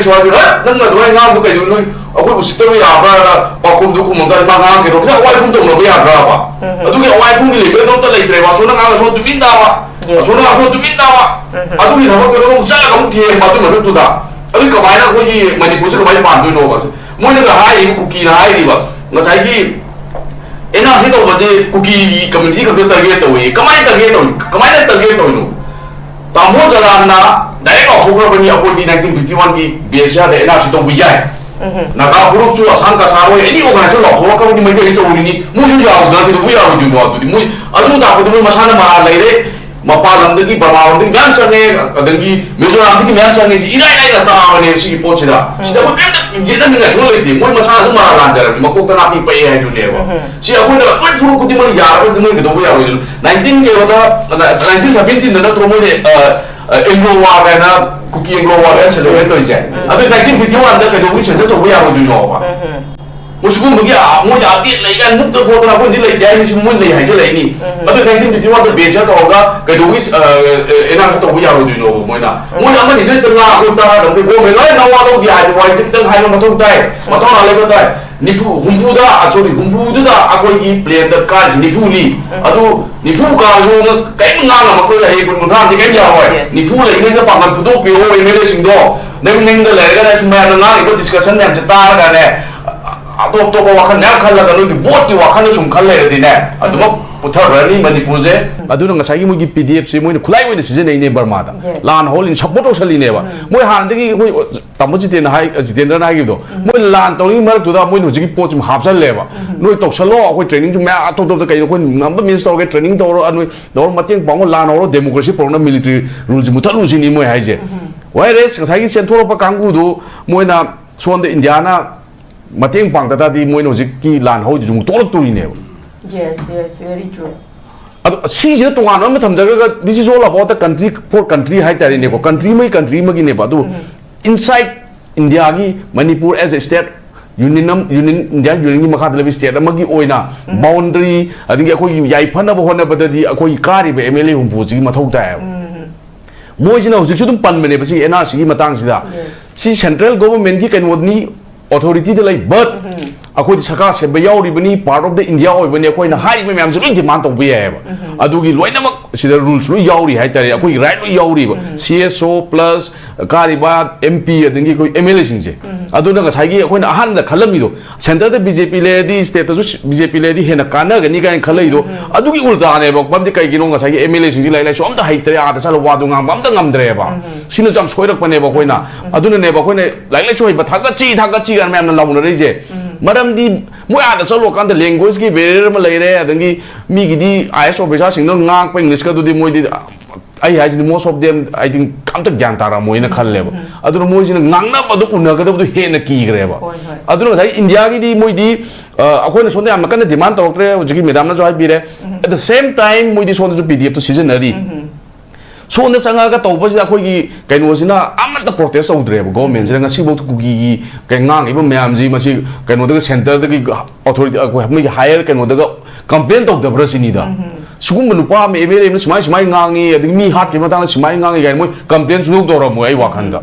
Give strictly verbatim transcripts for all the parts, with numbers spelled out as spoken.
ꯁ꯭ꯋꯥꯏꯗ, "ꯍꯠ, ꯅꯪꯅ ꯑꯗꯨꯃꯥꯏꯅ ꯉꯥꯡꯕꯗꯣ ꯀꯩꯗꯧꯕꯅꯣ? ꯑꯩꯈꯣꯏ ꯎꯁꯤꯠꯇꯕ ꯌꯥꯕ꯭ꯔꯥꯅ?" ꯄꯥꯎꯈꯨꯝꯗꯣ ꯈꯨꯝꯃꯝꯗꯥꯏ ꯃꯥ ꯉꯥꯡꯈꯤꯗ꯭ꯔꯣ? ꯁꯤꯗ ꯑꯋꯥꯏ ꯈꯨꯝ ꯇꯧꯅꯕ ꯌꯥꯕ꯭ꯔꯥꯕ? ꯑꯗꯨꯒꯤ ꯑꯋꯥꯏ ꯈꯨꯝꯒꯤ ꯂꯦꯚꯦꯜꯗꯣ ꯑꯝꯇ ꯂꯩꯇ꯭ꯔꯦꯕ꯫ ꯑꯁꯣꯝꯅ ꯉꯥꯡ ꯑꯁꯣꯝ ꯇꯨꯃꯤꯟ ꯇꯥꯕ, ꯑꯁꯣꯝꯅ ꯉꯥꯡ ꯑꯁꯣꯝ ꯇꯨꯃꯤꯟ ꯇꯥꯕ꯫ ꯑꯗꯨꯒꯤ ꯊꯕꯛꯇꯨꯗ ꯑꯃꯨꯛ ꯆꯠꯂꯒ ꯑꯃꯨꯛ ꯊꯦꯝꯕ꯫ ꯑꯗꯨꯒꯤ ꯃꯊꯛꯇꯨꯗ ꯑꯗꯨ ꯀꯃꯥꯏꯅ ꯑꯩꯈꯣꯏꯒꯤ ꯃꯅꯤꯄꯨꯔꯁꯦ ꯀꯃꯥꯏꯅ ꯄꯥꯟꯗꯣꯏꯅꯣꯕ? ꯃꯣꯏꯅꯒ ꯍꯥꯏꯔꯤꯕ, ꯀꯨꯀꯤꯅ ꯍꯥꯏꯔꯤꯕ ꯉꯁꯥꯏꯒꯤ ꯑꯦꯟ ꯑꯥꯔ ꯁꯤ ꯇꯧꯕꯁꯦ ꯀꯨꯀꯤ ꯀꯝꯃ꯭ꯌꯨꯅꯤꯇꯤ ꯈꯛꯇ ꯇꯥꯔꯒꯦꯠ ꯇꯧꯏ꯫ ꯀꯃꯥꯏꯅ ꯇꯥꯔꯒꯦꯠ ꯇꯧꯏ? ꯀꯃꯥꯏꯅ ꯇꯥꯔꯒꯦꯠ ꯇꯧꯔꯤꯅꯣ? ꯇꯥꯃꯣ ꯖꯂꯥꯟꯅ ꯗꯥꯏꯔꯦꯛ ꯂꯥꯎꯊꯣꯛꯈ꯭ꯔꯕꯅꯤ, "ꯑꯩꯈꯣꯏꯗꯤ ꯅꯥꯏꯟꯇꯤꯟ ꯐꯤꯐꯇꯤ ꯋꯥꯟꯒꯤ ꯕꯦꯁ ꯌꯥꯗ ꯑꯦꯟ ꯑꯥꯔ ꯁꯤ ꯇꯧꯕ ꯌꯥꯏ"꯫ ꯅꯥꯒꯥ ꯐꯨꯔꯨꯞꯁꯨ, ꯑꯁꯥꯝ ꯀꯁꯥꯔ ꯍꯣꯏ, ꯑꯦꯅꯤ ꯑꯣꯔꯒꯅꯥꯏꯖꯦꯁꯟ ꯂꯥꯎꯊꯣꯔꯛꯈ꯭ꯔꯕꯅꯤ, ꯃꯩꯇꯩꯁꯨ ꯇꯧꯔꯤꯅꯤ, ꯃꯣꯏꯁꯨ ꯌꯥꯎꯗꯅ ꯀꯩꯗꯧꯕ ꯌꯥꯔꯣꯏꯗꯣꯏꯅꯣ? ꯑꯗꯨꯗꯤ ꯃꯣꯏ ꯑꯗꯨ ꯇꯥꯛꯄꯗꯤ ꯃꯣꯏ ꯃꯁꯥꯅ ꯃꯔꯥꯜ ꯂꯩꯔꯦ꯫ ꯃꯄꯥꯟ ꯂꯝꯗꯒꯤ, ꯕꯔꯃꯥ ꯂꯣꯝꯗꯒꯤ ꯃꯌꯥꯝ ꯆꯪꯉꯦ, ꯑꯗꯒꯤ ꯃꯤꯖꯣꯔꯥꯝꯗꯒꯤ ꯃꯌꯥꯝ ꯆꯪꯉꯦ꯫ ꯁꯤ ꯏꯔꯥꯏ ꯂꯥꯏꯅ ꯇꯥꯕꯅꯦꯕ ꯁꯤꯒꯤ ꯄꯣꯠꯁꯤꯗ꯫ ꯁꯤꯗ ꯑꯩꯈꯣꯏ ꯀꯔꯤꯝꯇ ꯌꯦꯠꯅꯅꯤꯡꯉꯥꯏ ꯁꯨꯡꯂꯩ ꯂꯩꯇꯦ꯫ ꯃꯣꯏ ꯃꯁꯥꯅ ꯑꯗꯨꯝ ꯃꯔꯥꯜ ꯂꯥꯟꯖꯔꯕꯅꯤ, ꯃꯀꯣꯛꯇ ꯅꯥꯄꯤ ꯄꯛꯑꯦ ꯍꯥꯏꯗꯨꯅꯦꯕ꯫ ꯁꯤ ꯑꯩꯈꯣꯏꯅ ꯂꯣꯏ ꯐꯨꯔꯨꯞ ꯈꯨꯗꯤꯡꯃꯛ ꯌꯥꯔꯒꯁꯤꯗ ꯃꯣꯏ ꯀꯩꯗꯧꯕ ꯌꯥꯔꯣꯏꯗꯣꯏꯅꯣ? ꯅꯥꯏꯟꯇꯤꯟ ꯀꯩꯅꯣꯗ, ꯅꯥꯏꯟꯇꯤꯟ ꯁꯚꯦꯟꯇꯤꯟꯗ ꯅꯠꯇ꯭ꯔꯣ ꯃꯣꯏꯅ, ꯑ, ꯑ, ꯑꯦꯡꯒ꯭ꯂꯣ ꯋꯥꯔ ꯍꯥꯏꯅ ꯀꯨꯀꯤ ꯑꯦꯡꯒ꯭ꯂꯣ ꯋꯥꯔ ꯍꯥꯏꯅ ꯁꯦꯂꯦꯕ꯭ꯔꯦꯠ ꯇꯧꯔꯤꯁꯦ? ꯑꯗꯨ ꯅꯥꯏꯟꯇꯤꯟ ꯐꯤꯐꯇꯤ ꯋꯥꯟꯗ ꯀꯩꯗꯧꯕꯒꯤ ꯁꯦꯟꯁꯁ ꯇꯧꯕ ꯌꯥꯔꯣꯏꯗꯣꯏꯅꯣꯕ? ꯃꯣꯏ ꯁꯤꯒꯨꯝꯕꯒꯤ, ꯑ, ꯃꯣꯏꯗ ꯑꯞꯗꯦꯠ ꯂꯩ ꯀꯥꯏꯅ ꯃꯨꯛꯇ ꯈꯣꯠꯇꯅ ꯑꯩꯈꯣꯏꯗꯤ ꯂꯩꯇꯦ ꯍꯥꯏꯅꯤ, ꯁꯤ ꯃꯣꯏ ꯂꯩ ꯍꯥꯏꯖꯤꯜꯂꯛꯏꯅꯤ꯫ ꯑꯗꯨ ꯅꯥꯏꯟꯇꯤꯟ ꯐꯤꯐꯇꯤ ꯋꯥꯟꯗ ꯕꯦꯁ ꯇꯧꯔꯒ ꯀꯩꯗꯧꯕꯒꯤ, ꯑ, ꯑꯦꯟ ꯑꯥꯔ ꯁꯤ ꯇꯧꯕ ꯌꯥꯔꯣꯏꯗꯣꯏꯅꯣꯕ ꯃꯣꯏꯅ? ꯃꯣꯏ ꯑꯃꯅꯤ ꯈꯛꯇ ꯉꯥ ꯑꯩꯈꯣꯏ ꯇꯔꯥ ꯇꯧꯗꯦ, ꯒꯣꯔꯃꯦꯟ ꯂꯣꯏ ꯅꯋꯥ ꯂꯧꯗꯦ ꯍꯥꯏꯕ ꯋꯥꯍꯩꯁꯦ ꯈꯤꯇꯪ ꯍꯥꯏꯕ ꯃꯊꯧ ꯇꯥꯏ꯫ ꯃꯊꯧꯅꯥ ꯂꯩꯕ ꯇꯥꯏ꯫ ꯅꯤꯐꯨ, ꯍꯨꯝꯐꯨꯗ, ꯑ, ꯁꯣꯔꯤ, ꯍꯨꯝꯐꯨꯗꯨꯗ ꯑꯩꯈꯣꯏꯒꯤ ꯄ꯭ꯂꯦꯟꯗ ꯀꯥꯔꯤꯁꯤ ꯅꯤꯐꯨꯅꯤ꯫ ꯑꯗꯨ ꯅꯤꯐꯨ ꯀꯥꯔꯁꯨ ꯀꯔꯤꯝ ꯉꯥꯡꯉꯝꯃꯛꯇ꯭ꯔꯣꯏ, ꯍꯌꯦꯡ ꯀꯨꯟ ꯀꯨꯟꯊ꯭ꯔꯥꯗꯤ ꯀꯔꯤꯝ ꯌꯥꯔꯣꯏ꯫ Yes. ꯅꯤꯐꯨ ꯂꯩꯉꯩꯗ ꯄꯥꯡꯒꯜ ꯐꯨꯗꯣꯛꯄꯤꯔꯣ ꯑꯦꯝ ꯑꯦꯜ ꯑꯦꯁꯤꯡꯗꯣ꯫ ꯅꯪ ꯅꯪꯗ ꯂꯩꯔꯒꯅꯦ ꯁꯨꯝ ꯃꯌꯥꯝꯅ ꯉꯥꯡꯉꯤꯕ ꯗꯤꯁꯀꯁꯟ ꯃꯌꯥꯝꯁꯦ ꯇꯥꯔꯒꯅꯦ, ꯑꯇꯣꯞ ꯑꯇꯣꯞꯄ ꯋꯥꯈꯜ ꯃꯌꯥꯝ ꯈꯜꯂꯒ ꯅꯣꯏꯒꯤ ꯚꯣꯠꯀꯤ ꯋꯥꯈꯜꯗ ꯁꯨꯝ ꯈꯜ ꯂꯩꯔꯗꯤꯅꯦ, ꯑꯗꯨꯃꯛ ꯄꯨꯊꯈ꯭ꯔꯅꯤ ꯃꯅꯤꯄꯨꯔꯁꯦ꯫ ꯑꯗꯨꯅ ꯉꯁꯥꯏꯒꯤ ꯃꯣꯏꯒꯤ ꯄꯤ ꯗꯤ ꯑꯦꯐꯁꯦ ꯃꯣꯏꯅ ꯈꯨꯠꯂꯥꯏ ꯑꯣꯏꯅ ꯁꯤꯖꯤꯟꯅꯩꯅꯦ ꯕꯔꯃꯥꯗ꯫ Yes. ꯂꯥꯟ ꯍꯧꯍꯜꯂꯤꯅꯦ, ꯁꯞꯄꯣꯔꯠ ꯇꯧꯁꯜꯂꯤꯅꯦꯕ꯫ ꯃꯣꯏ ꯍꯥꯟꯅꯗꯒꯤ ꯑꯩꯈꯣꯏ ꯇꯥꯃꯣ ꯖꯤꯇꯦꯟꯗ꯭ꯔ ꯍꯥꯏ, ꯖꯤꯇꯦꯟꯗ꯭ꯔꯅ ꯍꯥꯏꯈꯤꯕꯗꯣ, ꯃꯣꯏ ꯂꯥꯟ ꯇꯧꯔꯤꯉꯩ ꯃꯔꯛꯇꯨꯗ ꯃꯣꯏꯅ ꯍꯧꯖꯤꯛꯀꯤ ꯄꯣꯠꯁꯤ ꯍꯥꯞꯆꯜꯂꯦꯕ꯫ "ꯅꯣꯏ ꯇꯧꯁꯜꯂꯣ, ꯑꯩꯈꯣꯏ ꯇ꯭ꯔꯦꯅꯤꯡꯁꯨ ꯃꯌꯥꯝ ꯑꯇꯣꯞ ꯑꯇꯣꯞꯄꯗ ꯀꯩꯅꯣ ꯑꯩꯈꯣꯏ ꯉꯝꯕ ꯃꯤꯟꯁ ꯇꯧꯔꯒꯦ, ꯇ꯭ꯔꯦꯅꯤꯡ ꯇꯧꯔꯣ, ꯅꯣꯏ ꯇꯧꯔꯣ, ꯃꯇꯦꯡ ꯄꯥꯡꯉꯣ, ꯂꯥꯟ ꯍꯧꯔꯣ, ꯗꯦꯃꯣꯀ꯭ꯔꯦꯁꯤ ꯄꯨꯔꯛꯅ ꯃꯤꯂꯤꯇꯔꯤ ꯔꯨꯜꯁꯤ ꯃꯨꯊꯠꯂꯨꯁꯤꯅꯤ" ꯃꯣꯏ ꯍꯥꯏꯁꯦ꯫ ꯋꯥꯏ ꯔꯦꯁ ꯉꯁꯥꯏꯒꯤ ꯆꯦꯟꯊꯣꯔꯛꯄ ꯀꯥꯡꯕꯨꯗꯨ ꯃꯣꯏꯅ ꯁꯣꯝꯗ ꯏꯟꯗꯤꯌꯥꯅ ꯃꯇꯦꯡ ꯄꯥꯡꯗ ꯇꯥꯔꯗꯤ ꯃꯣꯏꯅ ꯍꯧꯖꯤꯛꯀꯤ ꯂꯥꯟ ꯍꯧꯔꯤꯗꯨꯁꯨ ꯑꯃꯨꯛ ꯇꯣꯛꯂꯛꯇꯣꯔꯤꯅꯦꯕ꯫ Yes, yes, very true. ꯑꯗꯣ ꯁꯤꯁꯤꯅ ꯇꯣꯉꯥꯟꯕ ꯑꯃ ꯊꯝꯖꯈ꯭ꯔꯒ, this is all about the country for country ꯍꯥꯏꯇꯥꯔꯦꯅꯦꯀꯣ, ꯀꯟꯇ꯭ꯔꯤ ꯑꯃꯒꯤ ꯀꯟꯇ꯭ꯔꯤ ꯑꯃꯒꯤꯅꯦꯕ꯫ ꯑꯗꯨꯕꯨ inside ꯏꯟꯗꯤꯌꯥꯒꯤ Manipur as a state, union ꯑꯃ, ꯌꯨꯅꯤꯌꯟ, ꯏꯟꯗꯤꯌꯥꯟ ꯌꯨꯅꯤꯌꯟꯒꯤ ꯃꯈꯥꯗ ꯂꯩꯕ ꯁ꯭ꯇꯦꯠ ꯑꯃꯒꯤ ꯑꯣꯏꯅ ꯕꯥꯎꯟꯗꯔꯤ, ꯑꯗꯒꯤ ꯑꯩꯈꯣꯏꯒꯤ ꯌꯥꯏꯐꯅꯕ ꯍꯣꯠꯅꯕꯗꯗꯤ ꯑꯩꯈꯣꯏꯒꯤ ꯀꯥꯔꯤꯕ ꯑꯦꯝ ꯑꯦꯜ ꯑꯦ ꯍꯨꯝꯐꯨꯁꯤꯒꯤ ꯃꯊꯧ ꯇꯥꯏꯌꯦꯕ꯫ ꯃꯣꯏꯁꯤꯅ ꯍꯧꯖꯤꯛꯁꯨ ꯑꯗꯨꯝ ꯄꯟꯕꯅꯦꯕ ꯁꯤ ꯑꯦꯟ ꯑꯥꯔ ꯁꯤꯒꯤ ꯃꯇꯥꯡꯁꯤꯗ꯫ Yes. ꯁꯤ central government ꯀꯤ ꯀꯩꯅꯣꯅꯤ, authority ꯗ ꯂꯩ, but ꯑꯩꯈꯣꯏꯗꯤ ꯁꯔꯀꯥꯔ ꯁꯦꯝꯕ ꯌꯥꯎꯔꯤꯕꯅꯤ, part of the India ꯑꯣꯏꯕꯅꯤ, ꯑꯩꯈꯣꯏꯅ ꯍꯥꯏꯔꯤꯕ ꯃꯌꯥꯝꯁꯦ ꯂꯣꯏ demand ꯇꯧꯕ ꯌꯥꯏꯑꯕ꯫ ꯑꯗꯨꯒꯤ ꯂꯣꯏꯅꯃꯛ ꯁꯤꯗ rules ꯂꯣꯏ ꯌꯥꯎꯔꯤ ꯍꯥꯏꯇꯥꯔꯦ, ꯑꯩꯈꯣꯏꯒꯤ right ꯂꯣꯏ ꯌꯥꯎꯔꯤꯕ꯫ C S O plus ꯀꯥꯔꯤꯕ M P ꯑꯗꯒꯤ ꯑꯩꯈꯣꯏ M L A ꯁꯤꯡꯁꯦ꯫ ꯑꯗꯨꯅ ꯉꯁꯥꯏꯒꯤ ꯑꯩꯈꯣꯏꯅ ꯑꯍꯥꯟꯕꯗ ꯈꯜꯂꯝꯃꯤꯗꯣ, centre ꯗ B J P ꯂꯩꯔꯗꯤ, state ꯇꯁꯨ B J P ꯂꯩꯔꯗꯤ ꯍꯦꯟꯅ ꯀꯥꯟꯅꯒꯅꯤ ꯀꯥꯏꯅ ꯈꯜꯂꯛꯏꯗꯣ, ꯑꯗꯨꯒꯤ ꯎꯜꯇꯥꯅꯦꯕ꯫ ꯃꯔꯝꯗꯤ ꯀꯩꯒꯤꯅꯣ, ꯉꯁꯥꯏꯒꯤ M L A ꯁꯤꯡꯁꯤ ꯂꯥꯏꯔꯤꯛ ꯂꯥꯏꯁꯨ ꯑꯝꯇ ꯍꯩꯇ꯭ꯔꯦ, ꯑꯥꯗ ꯆꯠꯂꯒ ꯋꯥꯗꯣ ꯉꯥꯡꯕ ꯑꯝꯇ ꯉꯝꯗ꯭ꯔꯦꯕ꯫ ꯁꯤꯅꯁꯨ ꯌꯥꯝ ꯁꯣꯏꯔꯛꯄꯅꯦꯕ ꯑꯩꯈꯣꯏꯅ꯫ ꯑꯗꯨꯅꯅꯦꯕ ꯑꯩꯈꯣꯏꯅ ꯂꯥꯏꯔꯤꯛ ꯂꯥꯏꯁꯨ ꯍꯩꯕ ꯊꯥꯒꯠꯁꯤ, ꯊꯥꯒꯠꯁꯤ ꯀꯥꯏꯅ ꯃꯌꯥꯝꯅ ꯂꯥꯎꯅꯔꯛꯏꯁꯦ꯫ ꯃꯔꯝꯗꯤ ꯃꯣꯏ ꯑꯥꯗ ꯆꯠꯂꯨꯔꯀꯥꯟꯗ language ꯀꯤ barrier ꯑꯃ ꯂꯩꯔꯦ, ꯑꯗꯒꯤ ꯃꯤꯒꯤꯗꯤ I A S officer ꯁꯤꯡꯅ ꯉꯥꯡꯉꯛꯄ English ꯀꯗꯨꯗꯤ ꯃꯣꯏꯗꯤ, ꯑꯩ ꯍꯥꯏꯁꯤꯅꯤ, most of them, I think, ꯑꯝꯇ ꯒ꯭ꯌꯥꯟ ꯇꯥꯔꯝꯃꯣꯏꯅ ꯈꯜꯂꯦꯕ꯫ ꯑꯗꯨꯅ ꯃꯣꯏꯁꯤꯅ ꯉꯥꯡꯅꯕꯗꯣ ꯎꯅꯒꯗꯕꯗꯣ ꯍꯦꯟꯅ ꯀꯤꯈ꯭ꯔꯦꯕ꯫ ꯍꯣꯏ, ꯍꯣꯏ꯫ ꯑꯗꯨꯅ ꯉꯁꯥꯏ India ꯒꯤꯗꯤ ꯃꯣꯏꯗꯤ, ꯑ, ꯑꯩꯈꯣꯏꯅ ꯁꯣꯝꯗ ꯌꯥꯝꯅ ꯀꯟꯅ demand ꯇꯧꯔꯛꯇ꯭ꯔꯦ, ꯍꯧꯖꯤꯛꯀꯤ madam ꯅꯁꯨ ꯍꯥꯏꯕꯤꯔꯦ꯫ At the same time, ꯃꯣꯏꯗꯤ ꯁꯣꯝꯗꯁꯨ P D F ꯇꯣ ꯁꯤꯖꯤꯟꯅꯔꯤ꯫ ꯁꯣꯝꯗ ꯆꯪꯉꯛꯑꯒ ꯇꯧꯕꯁꯤꯗ ꯑꯩꯈꯣꯏꯒꯤ ꯀꯩꯅꯣꯁꯤꯅ ꯑꯃꯠꯇ protest ꯇꯧꯗ꯭ꯔꯦꯕ꯫ Government ꯁꯤꯅ ꯉꯁꯤꯐꯥꯎ ꯀꯨꯀꯤꯒꯤ ꯀꯩ ꯉꯥꯡꯉꯤꯕ ꯃꯌꯥꯝꯁꯤ, ꯃꯁꯤ ꯀꯩꯅꯣꯗꯒ centre ꯗꯒꯤ authority, ꯑꯩꯈꯣꯏ ꯃꯣꯏꯒꯤ higher ꯀꯩꯅꯣꯗꯒ complain ꯇꯧꯗꯕ꯭ꯔꯥ ꯁꯤꯅꯤꯗ꯫ ꯁꯤꯒꯨꯝꯕ ꯅꯨꯄꯥ ꯑꯃ M L A ꯑꯃꯅ ꯁꯨꯃꯥꯏ ꯁꯨꯃꯥꯏ ꯉꯥꯡꯉꯤ, ꯑꯗꯒꯤ ꯃꯤ ꯍꯥꯠꯈꯤꯕ ꯃꯇꯥꯡꯗ ꯁꯨꯃꯥꯏ ꯉꯥꯡꯉꯤ ꯀꯥꯏꯅ ꯃꯣꯏ complain ꯁꯨꯡꯇꯧ ꯇꯧꯔꯝꯃꯣꯏ ꯑꯩ ꯋꯥꯈꯜꯗ꯫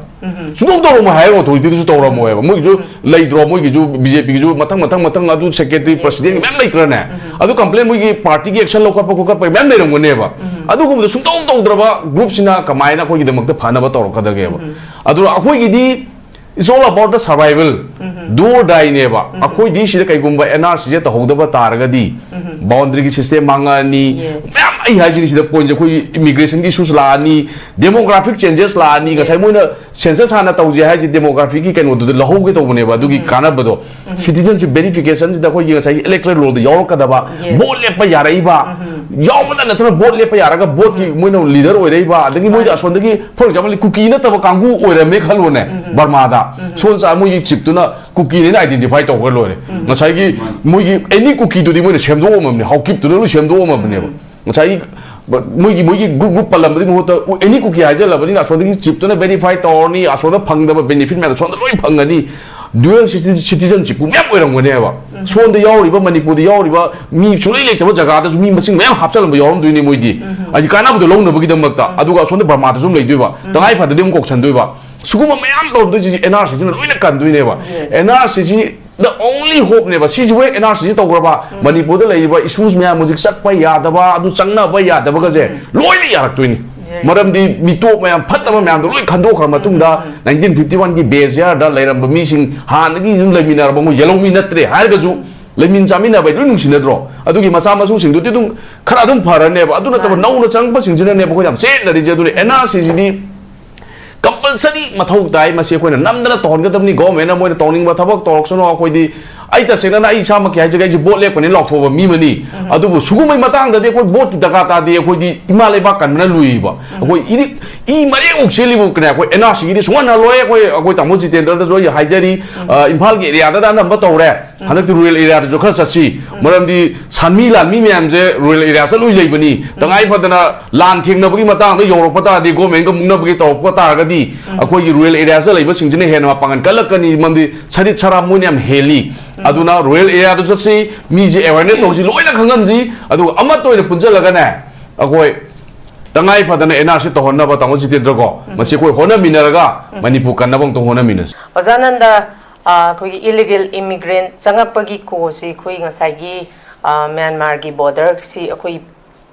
ꯁꯨꯡꯇꯧ ꯇꯧꯔꯝꯃꯣꯏ, higher authority ꯗꯁꯨ ꯇꯧꯔꯝꯃꯣꯏꯕ꯫ ꯃꯣꯏꯒꯤꯁꯨ ꯂꯩꯇ꯭ꯔꯣ, ꯃꯣꯏꯒꯤꯁꯨ B J P ꯒꯤꯁꯨ ꯃꯊꯪ ꯃꯊꯪ ꯃꯊꯪ ꯑꯗꯨ secretary, president ꯃꯌꯥꯝ ꯂꯩꯇ꯭ꯔꯅꯦ? ꯑꯗꯨ complain ꯃꯣꯏꯒꯤ party ꯒꯤ action ꯂꯧꯈꯠꯄ ꯈꯣꯠꯈꯠꯄ ꯃꯌꯥꯝ ꯂꯩꯔꯝꯒꯅꯦꯕ꯫ ꯑꯗꯨꯒꯨꯝꯕꯗꯣ ꯁꯨꯡꯇꯧ ꯇꯧꯗ꯭ꯔꯕ group ꯁꯤꯅ ꯀꯃꯥꯏꯅ ꯑꯩꯈꯣꯏꯒꯤꯗꯃꯛꯇ ꯐꯅꯕ ꯇꯧꯔꯛꯀꯗꯒꯦꯕ? ꯑꯗꯨꯅ ꯑꯩꯈꯣꯏꯒꯤꯗꯤ it's all about the survival, do or die ꯅꯦꯕ꯫ ꯑꯩꯈꯣꯏꯗꯤ ꯁꯤꯗ ꯀꯩꯒꯨꯝꯕ N R C ꯁꯦ ꯇꯧꯍꯧꯗꯕ ꯇꯥꯔꯒꯗꯤ, boundary ꯒꯤ system ꯃꯥꯡꯉꯛꯑꯅꯤ꯫ Yes. ꯃꯌꯥꯝ ꯑꯩ ꯍꯥꯏꯁꯤꯅꯤ, ꯁꯤꯗ point ꯁꯦ ꯑꯩꯈꯣꯏ immigration ꯒꯤ issues ꯂꯥꯛꯑꯅꯤ, demographic changes ꯂꯥꯛꯑꯅꯤ꯫ ꯉꯁꯥꯏ ꯃꯣꯏꯅ census ꯍꯥꯟꯅ ꯇꯧꯁꯦ ꯍꯥꯏꯁꯦ demography ꯒꯤ ꯀꯩꯅꯣꯗꯨꯗ ꯂꯧꯍꯧꯒꯦ ꯇꯧꯕꯅꯦꯕ, ꯑꯗꯨꯒꯤ ꯀꯥꯟꯅꯕꯗꯣ꯫ Citizenship verification ꯁꯤꯗ ꯑꯩꯈꯣꯏꯒꯤ ꯉꯁꯥꯏꯒꯤ electoral roll ꯗ ꯌꯥꯎꯔꯛꯀꯗꯕ, Yes. vote ꯂꯦꯞꯄ ꯌꯥꯔꯛꯏꯕ, ꯌꯥꯎꯕꯗ ꯅꯠꯇꯅ vote ꯂꯦꯞꯄ ꯌꯥꯔꯒ vote ꯀꯤ ꯃꯣꯏꯅ leader ꯑꯣꯏꯔꯛꯏꯕ, ꯑꯗꯒꯤ ꯃꯣꯏꯗ ꯑꯁꯣꯝꯗꯒꯤ, for example, ꯀꯨꯀꯤ ꯅꯠꯇꯕ ꯀꯥꯡꯕꯨ ꯑꯣꯏꯔꯝꯃꯦ ꯈꯜꯂꯣꯅꯦ, ꯕꯔꯃꯥꯗ꯫ ꯁꯣꯝ ꯆꯥ ꯃꯣꯏꯒꯤ chief ꯇꯨꯅ ꯀꯨꯀꯤꯅꯦꯅ identify ꯇꯧꯈ꯭ꯔ ꯂꯣꯏꯔꯦ꯫ ꯉꯁꯥꯏꯒꯤ ꯃꯣꯏꯒꯤ any ꯀꯨꯀꯤꯗꯨꯗꯤ ꯃꯣꯏꯅ ꯁꯦꯝꯗꯣꯛꯑꯝꯃꯕꯅꯦ, ꯍꯥꯎꯀꯤꯞꯇꯨꯅ ꯂꯣꯏ ꯁꯦꯝꯗꯣꯛꯑꯝꯃꯕꯅꯦꯕ꯫ ꯉꯁꯥꯏꯒꯤ ꯃꯣꯏꯒꯤ, ꯃꯣꯏꯒꯤ group, group ꯄꯜꯂꯝꯕꯗꯤ ꯃꯍꯨꯠꯇ any ꯀꯨꯀꯤ ꯍꯥꯏꯖꯜꯂꯕꯅꯤꯅ ꯑꯁꯣꯝꯗꯒꯤ chief ꯇꯨꯅ verify ꯇꯧꯔꯅꯤ, ꯑꯁꯣꯝꯗ ꯐꯪꯗꯕ benefit ꯃꯌꯥꯝꯗꯣ ꯁꯣꯝꯗ ꯂꯣꯏ ꯐꯪꯒꯅꯤ꯫ Dual citizenship ꯄꯨ ꯃꯌꯥꯝ ꯑꯣꯏꯔꯝꯒꯅꯦꯕ꯫ ꯁꯣꯝꯗ ꯌꯥꯎꯔꯤꯕ, ꯃꯅꯤꯄꯨꯔꯗ ꯌꯥꯎꯔꯤꯕ ꯃꯤ ꯁꯨꯡꯂꯩ ꯂꯩꯇꯕ ꯖꯒꯥꯗꯁꯨ ꯃꯤ ꯃꯁꯤꯡ ꯃꯌꯥꯝ ꯍꯥꯞꯆꯜꯂꯝꯕ ꯌꯥꯎꯔꯝꯗꯣꯏꯅꯤ ꯃꯣꯏꯗꯤ꯫ ꯍꯥꯏꯗꯤ ꯀꯥꯟꯅꯕꯗꯣ ꯂꯧꯅꯕꯒꯤꯗꯃꯛꯇ꯫ ꯑꯗꯨꯒ ꯑꯁꯣꯝꯗ ꯕꯔꯃꯥꯗꯁꯨ ꯑꯗꯨꯝ ꯂꯩꯗꯣꯏꯕ꯫ ꯇꯉꯥꯏ ꯐꯗꯗꯤ ꯑꯃꯨꯛ ꯀꯧꯁꯟꯗꯣꯏꯕ꯫ ꯁꯤꯒꯨꯝꯕ ꯃꯌꯥꯝ ꯇꯧꯔꯝꯗꯣꯏꯁꯤ ꯑꯦꯟ ꯑꯥꯔ ꯁꯤꯁꯤꯅ ꯂꯣꯏꯅ ꯀꯟꯗꯣꯏꯅꯦꯕ꯫ ꯑꯦꯟ ꯑꯥꯔ ꯁꯤꯁꯤ the only hope ꯅꯦꯕ꯫ ꯁꯤꯁꯤꯕꯨ ꯍꯦꯛ ꯑꯦꯟ ꯑꯥꯔ ꯁꯤꯁꯤ ꯇꯧꯈ꯭ꯔꯕ, ꯃꯅꯤꯄꯨꯔꯗ ꯂꯩꯔꯤꯕ ꯏꯁꯨꯁ ꯃꯌꯥꯝ, ꯍꯧꯖꯤꯛ ꯆꯠꯄ ꯌꯥꯗꯕ, ꯑꯗꯨ ꯆꯪꯅꯕ ꯌꯥꯗꯕꯒꯁꯦ ꯂꯣꯏꯅ ꯌꯥꯔꯛꯇꯣꯏꯅꯤ꯫ ꯃꯔꯝꯗꯤ ꯃꯤꯇꯣꯞ ꯃꯌꯥꯝ, ꯐꯠꯇꯕ ꯃꯌꯥꯝꯗꯣ ꯂꯣꯏ ꯈꯟꯗꯣꯛꯈ꯭ꯔ ꯃꯇꯨꯡꯗ, ꯅꯥꯏꯟꯇꯤꯟ ꯐꯤꯐꯇꯤ ꯋꯥꯟꯒꯤ ꯕꯦꯁ ꯌꯥꯔꯗ ꯂꯩꯔꯝꯕ ꯃꯤꯁꯤꯡ, ꯍꯥꯟꯅꯗꯒꯤ ꯑꯗꯨꯝ ꯂꯩꯃꯤꯟꯅꯔꯕ ꯃꯣꯏ ꯌꯦꯜꯍꯧꯃꯤ ꯅꯠꯇ꯭ꯔꯦ ꯍꯥꯏꯔꯒꯁꯨ, ꯂꯩꯃꯤꯟ ꯆꯥꯃꯤꯟꯅꯕ ꯍꯥꯏꯗꯤ ꯂꯣꯏ ꯅꯨꯡꯁꯤꯅꯗ꯭ꯔꯣ? ꯑꯗꯨꯒꯤ ꯃꯆꯥ ꯃꯁꯨꯁꯤꯡꯗꯨꯗꯤ ꯑꯗꯨꯝ ꯈꯔ ꯑꯗꯨꯝ ꯐꯔꯅꯦꯕ꯫ ꯑꯗꯨ ꯅꯠꯇꯕ ꯅꯧꯅ ꯆꯪꯉꯛꯄꯁꯤꯡꯁꯤꯅꯅꯦꯕ ꯑꯩꯈꯣꯏ ꯌꯥꯝ ꯆꯦꯠꯅꯔꯤꯁꯦ꯫ ꯑꯗꯨꯅ ꯑꯦꯟ ꯑꯥꯔ ꯁꯤꯁꯤꯗꯤ ꯀꯝꯄꯜꯁꯔꯤ ꯃꯊꯧ ꯇꯥꯏ꯫ ꯃꯁꯤ ꯑꯩꯈꯣꯏꯅ ꯅꯝꯗꯅ ꯇꯧꯍꯟꯒꯗꯕꯅꯤ꯫ ꯒꯣꯔꯃꯦꯟꯅ ꯃꯣꯏꯅ ꯇꯧꯅꯤꯡꯕ ꯊꯕꯛ ꯇꯧꯔꯛꯁꯅꯨ꯫ ꯑꯩꯈꯣꯏꯗꯤ, ꯑꯩ ꯇꯁꯦꯡꯅ ꯑꯩ ꯏꯁꯥꯃꯛꯀꯤ ꯍꯥꯏꯖꯒꯦ, ꯑꯩꯁꯦ ꯚꯣꯠ ꯂꯦꯞꯀꯅꯤ ꯂꯥꯎꯊꯣꯛꯑꯕ ꯃꯤ ꯑꯃꯅꯤ꯫ ꯑꯗꯨꯕꯨ ꯁꯤꯒꯨꯝꯕꯩ ꯃꯇꯥꯡꯗꯗꯤ ꯑꯩꯈꯣꯏ ꯚꯣꯠꯀꯤ ꯗꯔꯀꯥꯔ ꯇꯥꯗꯦ꯫ ꯑꯩꯈꯣꯏꯗꯤ ꯏꯃꯥ ꯂꯩꯕꯥꯛ ꯀꯟꯕꯅ ꯂꯨꯏꯕ꯫ ꯑꯩꯈꯣꯏ ꯏꯗꯤ, ꯏ ꯃꯔꯦꯡ ꯃꯨꯛ ꯆꯦꯜꯂꯤꯕꯨ ꯀꯅꯦ, ꯑꯩꯈꯣꯏ ꯑꯦꯟ ꯑꯥꯔ ꯁꯤꯒꯤꯗꯤ ꯁꯨꯡꯍꯟ ꯍꯜꯂꯣꯏ꯫ ꯑꯩꯈꯣꯏ, ꯑꯩꯈꯣꯏ ꯇꯥꯃꯣ ꯖꯤꯇꯦꯟꯗ꯭ꯔꯗꯁꯨ ꯑꯩ ꯍꯥꯏꯖꯔꯤ, ꯑ, ꯏꯝꯐꯥꯜꯒꯤ ꯑꯦꯔꯤꯌꯥꯗ ꯑꯅꯝꯕ ꯇꯧꯔꯦ꯫ ꯍꯟꯗꯛꯇꯤ ꯔꯨꯔꯦꯜ ꯑꯦꯔꯤꯌꯥꯗꯁꯨ ꯈꯔ ꯆꯠꯁꯤ꯫ ꯃꯔꯝꯗꯤ ꯁꯥꯟꯃꯤ ꯂꯥꯟꯃꯤ ꯃꯌꯥꯝꯁꯦ ꯔꯨꯔꯦꯜ ꯑꯦꯔꯤꯌꯥꯁꯤꯗ ꯂꯣꯏ ꯂꯩꯕꯅꯤ꯫ ꯇꯉꯥꯏ ꯐꯗꯅ ꯂꯥꯟ ꯊꯦꯡꯅꯕꯒꯤ ꯃꯇꯥꯡꯗ ꯌꯧꯔꯛꯄ ꯇꯥꯔꯗꯤ, ꯒꯣꯔꯃꯦꯟꯒ ꯃꯨꯛꯅꯕꯒꯤ ꯇꯧꯔꯛꯄ ꯇꯥꯔꯒꯗꯤ, ꯑꯩꯈꯣꯏꯒꯤ ꯔꯨꯔꯦꯜ ꯑꯦꯔꯤꯌꯥꯁꯤꯗ ꯂꯩꯕꯁꯤꯡꯁꯤꯅ ꯍꯦꯟꯅ ꯃꯄꯥꯡꯒꯜ ꯀꯜꯂꯛꯀꯅꯤ꯫ ꯃꯔꯝꯗꯤ ꯁꯔꯤꯠ ꯁꯔꯥ ꯃꯣꯏꯅ ꯌꯥꯝ ꯍꯦꯜꯂꯤ꯫ ꯑꯗꯨꯅ ꯔꯨꯔꯦꯜ ꯑꯦꯔꯤꯌꯥꯗ ꯆꯠꯁꯤ, ꯃꯤꯁꯦ ꯑꯦꯋꯦꯔꯅꯦꯁ ꯇꯧꯁꯤ, ꯂꯣꯏꯅ ꯈꯪꯍꯟꯁꯤ꯫ ꯑꯗꯨꯒ ꯑꯃꯠꯇ ꯑꯣꯏꯅ ꯄꯨꯟꯁꯤꯜꯂꯒꯅꯦ, ꯑꯩꯈꯣꯏ ꯇꯉꯥꯏ ꯐꯗꯅ ꯑꯦꯟ ꯑꯥꯔ ꯁꯤ ꯇꯧꯍꯟꯅꯕ, ꯇꯥꯃꯣ ꯖꯤꯇꯦꯟꯗ꯭ꯔ ꯀꯣ, ꯃꯁꯤ ꯑꯩꯈꯣꯏ ꯍꯣꯠꯅꯃꯤꯟꯅꯔꯒ ꯃꯅꯤꯄꯨꯔ ꯀꯟꯅꯕ ꯑꯃꯇꯪ ꯍꯣꯠꯅꯃꯤꯟꯅꯁꯤ꯫ ꯑꯣꯖꯥ ꯅꯟꯗ, ꯑ, ꯑꯩꯈꯣꯏꯒꯤ ꯏꯂꯤꯒꯦꯜ ꯏꯃꯤꯒ꯭ꯔꯦꯟ ꯆꯪꯉꯛꯄꯒꯤ ꯀꯣꯁꯤ ꯑꯩꯈꯣꯏ ꯉꯁꯥꯏꯒꯤ, ꯑ, ꯃ꯭ꯌꯥꯟꯃꯥꯔꯒꯤ ꯕꯣꯔꯗꯔꯁꯤ ꯑꯩꯈꯣꯏ,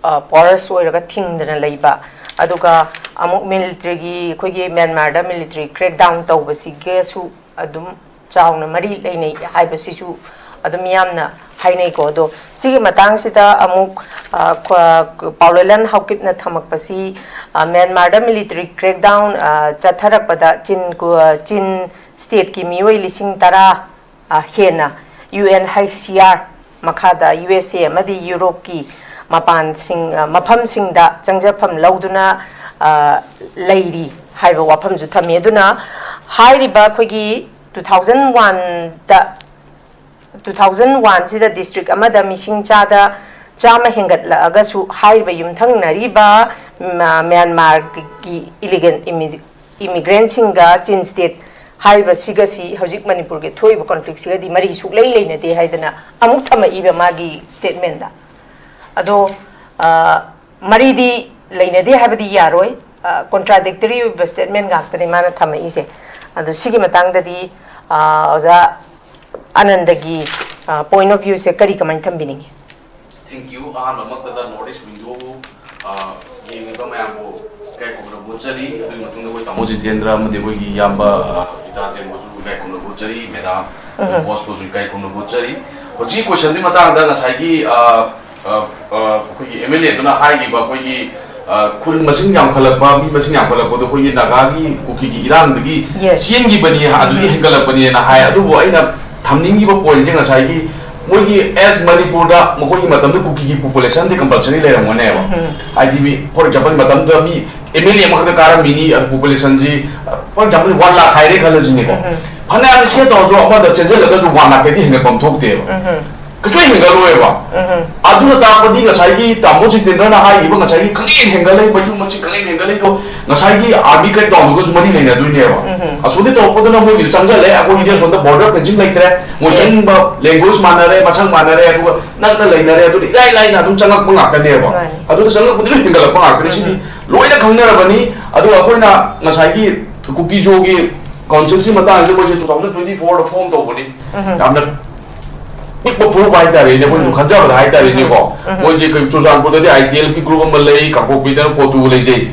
ꯑ, ꯄꯣꯔꯁ ꯑꯣꯏꯔꯒ ꯊꯤꯡꯗꯅ ꯂꯩꯕ, ꯑꯗꯨꯒ ꯑꯃꯨꯛ ꯃꯤꯂꯤꯇ꯭ꯔꯤꯒꯤ, ꯑꯩꯈꯣꯏꯒꯤ ꯃ꯭ꯌꯥꯟꯃꯥꯔꯗ ꯃꯤꯂꯤꯇ꯭ꯔꯤ ꯀ꯭ꯔꯦꯛꯗꯥꯎꯟ ꯇꯧꯕꯁꯤꯒꯁꯨ ꯑꯗꯨꯝ ꯆꯥꯎꯅ ꯃꯔꯤ ꯂꯩꯅꯩ ꯍꯥꯏꯕꯁꯤꯁꯨ ꯑꯗꯨꯝ ꯌꯥꯝꯅ ꯍꯥꯏꯅꯩꯀꯣ꯫ ꯑꯗꯣ ꯁꯤꯒꯤ ꯃꯇꯥꯡꯁꯤꯗ ꯑꯃꯨꯛ, ꯑ, ꯀ꯭ꯋꯥ-, ꯄꯥꯎꯂꯣꯏꯂꯟ ꯍꯥꯎꯀꯤꯞꯅ ꯊꯝꯃꯛꯄꯁꯤ, ꯑ, ꯃ꯭ꯌꯥꯟꯃꯥꯔꯗ ꯃꯤꯂꯤꯇ꯭ꯔꯤ ꯀ꯭ꯔꯦꯛꯗꯥꯎꯟ, ꯑ, ꯆꯠꯊꯔꯛꯄꯗ ꯆꯤꯟ ꯀꯨ-, ꯆꯤꯟ ꯁ꯭ꯇꯦꯠꯀꯤ ꯃꯤꯑꯣꯏ ꯂꯤꯁꯤꯡ ꯇꯔꯥ, ꯑ, ꯍꯦꯟꯅ U N H C R ꯃꯈꯥꯗ ꯌꯨ ꯑꯦꯁ ꯑꯦ ꯑꯃꯗꯤ ꯌꯨꯔꯣꯞꯀꯤ ꯃꯄꯥꯟꯁꯤꯡ, ꯑ, ꯃꯐꯝꯁꯤꯡꯗ ꯆꯪꯖꯐꯝ ꯂꯧꯗꯨꯅ, ꯑ, ꯂꯩꯔꯤ ꯍꯥꯏꯕ ꯋꯥꯐꯝꯁꯨ ꯊꯝꯃꯤ꯫ ꯑꯗꯨꯅ ꯍꯥꯏꯔꯤꯕ ꯑꯩꯈꯣꯏꯒꯤ two thousand one ꯗ, two thousand one ꯁꯤꯗ ꯗꯤꯁꯇ꯭ꯔꯤꯛ ꯑꯃꯗ ꯃꯤꯁꯤꯡ ꯆꯥꯗ ꯆꯥꯝꯃ ꯍꯦꯟꯒꯠꯂꯛꯑꯒꯁꯨ, ꯍꯥꯏꯔꯤꯕ ꯌꯨꯝꯊꯪꯅꯔꯤꯕ ꯃ-, ꯃ꯭ꯌꯥꯟꯃꯥꯔꯒꯤ ꯏꯂꯤꯒꯦꯜ ꯏꯃꯤ-, ꯏꯃꯤꯒ꯭ꯔꯦꯟꯁꯤꯡꯒ ꯆꯤꯟ ꯁ꯭ꯇꯦꯠ ꯍꯥꯏꯔꯤꯕꯁꯤꯒꯁꯤ ꯍꯧꯖꯤꯛ ꯃꯅꯤꯄꯨꯔꯒꯤ ꯊꯣꯛꯏꯕ ꯀꯣꯟꯐ꯭ꯂꯤꯛꯁꯤꯒꯗꯤ ꯃꯔꯤ ꯁꯨꯛꯂꯩ ꯂꯩꯅꯗꯦ ꯍꯥꯏꯗꯅ ꯑꯃꯨꯛ ꯊꯝꯃꯛꯏꯕ ꯃꯥꯒꯤ ꯁ꯭ꯇꯦꯠꯃꯦꯟꯗ꯫ ꯑꯗꯣ, ꯑ, ꯃꯔꯤꯗꯤ ꯂꯩꯅꯗꯦ ꯍꯥꯏꯕꯗꯤ ꯌꯥꯔꯣꯏ꯫ ꯀꯣꯟꯇ꯭ꯔꯥꯗꯤꯛꯇꯔꯤ ꯑꯣꯏꯕ ꯁ꯭ꯇꯦꯠꯃꯦꯟ ꯉꯥꯛꯇꯅꯦ ꯃꯥꯅ ꯊꯝꯃꯛꯏꯁꯦ꯫ ꯑꯗꯣ ꯁꯤꯒꯤ ꯃꯇꯥꯡꯗꯗꯤ ꯑꯣꯖꯥ ꯑꯅꯟꯗꯒꯤ ꯄꯣꯏꯟ ꯑꯣꯐ ꯚ꯭ꯌꯨꯁꯦ ꯀꯔꯤ, ꯀꯃꯥꯏꯅ ꯊꯝꯕꯤꯅꯤꯡꯉꯤ? Thank you꯫ ꯑꯍꯥꯟꯕꯃꯛꯇꯗ North East Window ꯌꯦꯡꯉꯤꯕ ꯃꯌꯥꯝꯕꯨ ꯏꯀꯥꯏ ꯈꯨꯝꯅꯕ ꯎꯠꯆꯔꯤ꯫ ꯑꯗꯨꯒꯤ ꯃꯇꯨꯡꯗ ꯑꯩꯈꯣꯏ ꯇꯥꯃꯣ ꯖꯤꯇꯦꯟꯗ꯭ꯔ ꯑꯃꯗꯤ ꯑꯩꯈꯣꯏꯒꯤ ꯏꯌꯥꯝꯕ ꯒꯤꯇꯥꯖꯦꯟꯕꯨꯁꯨ ꯏꯀꯥꯏ ꯈꯨꯝꯅꯕ ꯎꯠꯆꯔꯤ꯫ ꯃꯦꯗꯥꯝ ꯕꯣꯁꯄꯨꯁꯨ ꯏꯀꯥꯏ ꯈꯨꯝꯅꯕ ꯎꯠꯆꯔꯤ꯫ ꯍꯧꯖꯤꯛꯀꯤ ꯀꯣꯏꯁꯟꯗꯨꯒꯤ ꯃꯇꯥꯡꯗ ꯉꯁꯥꯏꯒꯤ ꯑꯩꯈꯣꯏꯒꯤ ꯑꯦꯝ ꯑꯦꯜ ꯑꯦꯗꯨꯅ ꯍꯥꯏꯈꯤꯕ ꯑꯩꯈꯣꯏꯒꯤ ꯈꯨꯜ ꯃꯁꯤꯡ ꯌꯥꯝꯈꯠꯂꯛꯄ, ꯃꯤ ꯃꯁꯤꯡ ꯌꯥꯝꯈꯠꯂꯛꯄꯗꯣ ꯑꯩꯈꯣꯏꯒꯤ ꯅꯥꯒꯥꯒꯤ, ꯀꯨꯀꯤꯒꯤ ꯏꯔꯥꯡꯗꯒꯤ ꯆꯦꯟꯈꯤꯕꯅꯤ, ꯑꯗꯨꯗꯒꯤ ꯍꯦꯟꯒꯠꯂꯛꯄꯅꯦꯅ ꯍꯥꯏ꯫ ꯑꯗꯨꯕꯨ ꯑꯩꯅ ꯊꯝꯅꯤꯡꯉꯤꯕ ꯄꯣꯏꯟꯁꯦ ꯉꯁꯥꯏꯒꯤ ꯃꯣꯏꯒꯤ ꯑꯦꯁ ꯃꯅꯤꯄꯨꯔꯗ ꯃꯈꯣꯏꯒꯤ ꯃꯇꯝꯗ ꯀꯨꯀꯤꯒꯤ ꯄꯣꯄꯨꯂꯦꯁꯟꯗꯤ ꯀꯝꯄꯜꯁꯔꯤ ꯂꯩꯔꯝꯒꯅꯦꯕ꯫ ꯍꯥꯏꯗꯤ ꯃꯤ, ꯐꯣꯔ ꯑꯦꯛꯖꯥꯝꯄꯜ, ꯃꯇꯝꯗꯨꯗ ꯃꯤ ꯑꯦꯝ ꯑꯦꯜ ꯑꯦ ꯑꯃꯈꯛꯇ ꯀꯥꯔꯝꯃꯤꯅꯤ, ꯑꯗꯨ ꯄꯣꯄꯨꯂꯦꯁꯟꯁꯤ, ꯐꯣꯔ ꯑꯦꯛꯖꯥꯝꯄꯜ, ꯋꯥꯟ ꯂꯥꯛ ꯍꯥꯏꯔꯦ ꯈꯜꯂꯁꯤꯅꯦꯀꯣ꯫ ꯐꯅꯌꯥꯝ ꯁꯦ ꯇꯧꯔꯁꯨ ꯑꯃꯗ ꯆꯦꯟꯁꯤꯜꯂꯒꯁꯨ ꯋꯥꯟ ꯂꯥꯛꯇꯩꯗꯤ ꯍꯦꯟꯒꯠꯐꯝ ꯊꯣꯛꯇꯦꯕ꯫ ꯀꯩꯁꯨ ꯍꯦꯟꯒꯠꯂꯣꯏꯕ꯫ ꯑꯗꯨꯅ ꯇꯥꯛꯄꯗꯤ ꯉꯁꯥꯏꯒꯤ ꯇꯥꯃꯣ ꯖꯤꯇꯦꯟꯗ꯭ꯔꯅ ꯍꯥꯏꯈꯤꯕ ꯉꯁꯥꯏꯒꯤ ꯈꯪꯍꯦꯟ ꯍꯦꯟꯒꯠꯂꯛꯏꯕ, ꯌꯨꯝ ꯃꯁꯤꯡ ꯈꯪꯍꯦꯟ ꯍꯦꯟꯒꯠꯂꯛꯏꯗꯣ ꯉꯁꯥꯏꯒꯤ ꯑꯥꯔꯃꯤ ꯀ꯭ꯔꯦꯛ ꯗꯥꯎꯟꯗꯨꯒꯁꯨ ꯃꯔꯤ ꯂꯩꯅꯗꯣꯏꯅꯦꯕ꯫ ꯑꯁꯣꯝꯗꯤ ꯇꯧꯔꯛꯄꯗꯨꯅ ꯃꯣꯏꯒꯤꯁꯨ ꯆꯪꯁꯤꯜꯂꯦ, ꯑꯩꯈꯣꯏꯒꯤꯗꯤ ꯑꯁꯣꯝꯗ ꯕꯣꯔꯗꯔ ꯐꯦꯟꯁꯤꯡ ꯂꯩꯇ꯭ꯔꯦ, ꯃꯣꯏ ꯆꯪꯅꯤꯡꯕ ꯂꯦꯡꯒ꯭ꯋꯦꯖ ꯃꯥꯟꯅꯔꯦ, ꯃꯁꯛ ꯃꯥꯟꯅꯔꯦ, ꯑꯗꯨꯒ ꯅꯛꯅ ꯂꯩꯅꯔꯦ, ꯑꯗꯨꯅ ꯏꯔꯥꯏ ꯂꯥꯏꯅ ꯑꯗꯨꯝ ꯆꯪꯉꯛꯄ ꯉꯥꯛꯇꯅꯦꯕ꯫ ꯑꯗꯨꯗ ꯆꯪꯉꯛꯄꯗꯤ ꯂꯣꯏ ꯍꯦꯟꯒꯠꯂꯛꯄ ꯉꯥꯛꯇꯅꯦ꯫ ꯁꯤꯗꯤ ꯂꯣꯏꯅ ꯈꯪꯅꯔꯕꯅꯤ꯫ ꯑꯗꯨꯒ ꯑꯩꯈꯣꯏꯅ ꯉꯁꯥꯏꯒꯤ ꯀꯨꯀꯤꯖꯣꯒꯤ ꯀꯥꯎꯟꯁꯤꯜꯁꯤ ꯃꯇꯥꯡꯁꯤꯗ ꯃꯣꯏꯁꯦ two thousand twenty fourꯗ ꯐꯣꯔꯝ ꯇꯧꯕꯅꯤ꯫ ꯌꯥꯝꯅ ꯄꯤꯛꯄ ꯐꯨꯔꯨꯞ ꯍꯥꯏꯇꯥꯔꯦꯅꯦ, ꯑꯩꯈꯣꯏꯅꯁꯨ ꯈꯟꯖꯕꯗ ꯍꯥꯏꯇꯥꯔꯦꯅꯦꯀꯣ꯫ ꯃꯣꯏꯁꯦ ꯑꯩꯈꯣꯏ ꯆꯨꯔꯆꯥꯟꯄꯨꯔꯗꯗꯤ ꯑꯥꯏ ꯇꯤ ꯑꯦꯜ ꯄꯤ ꯒ꯭ꯔꯨꯞ ꯑꯃ ꯂꯩ, ꯀꯥꯡꯄꯣꯛꯄꯤꯗꯅ ꯀꯣꯇꯨ ꯂꯩꯖꯩ꯫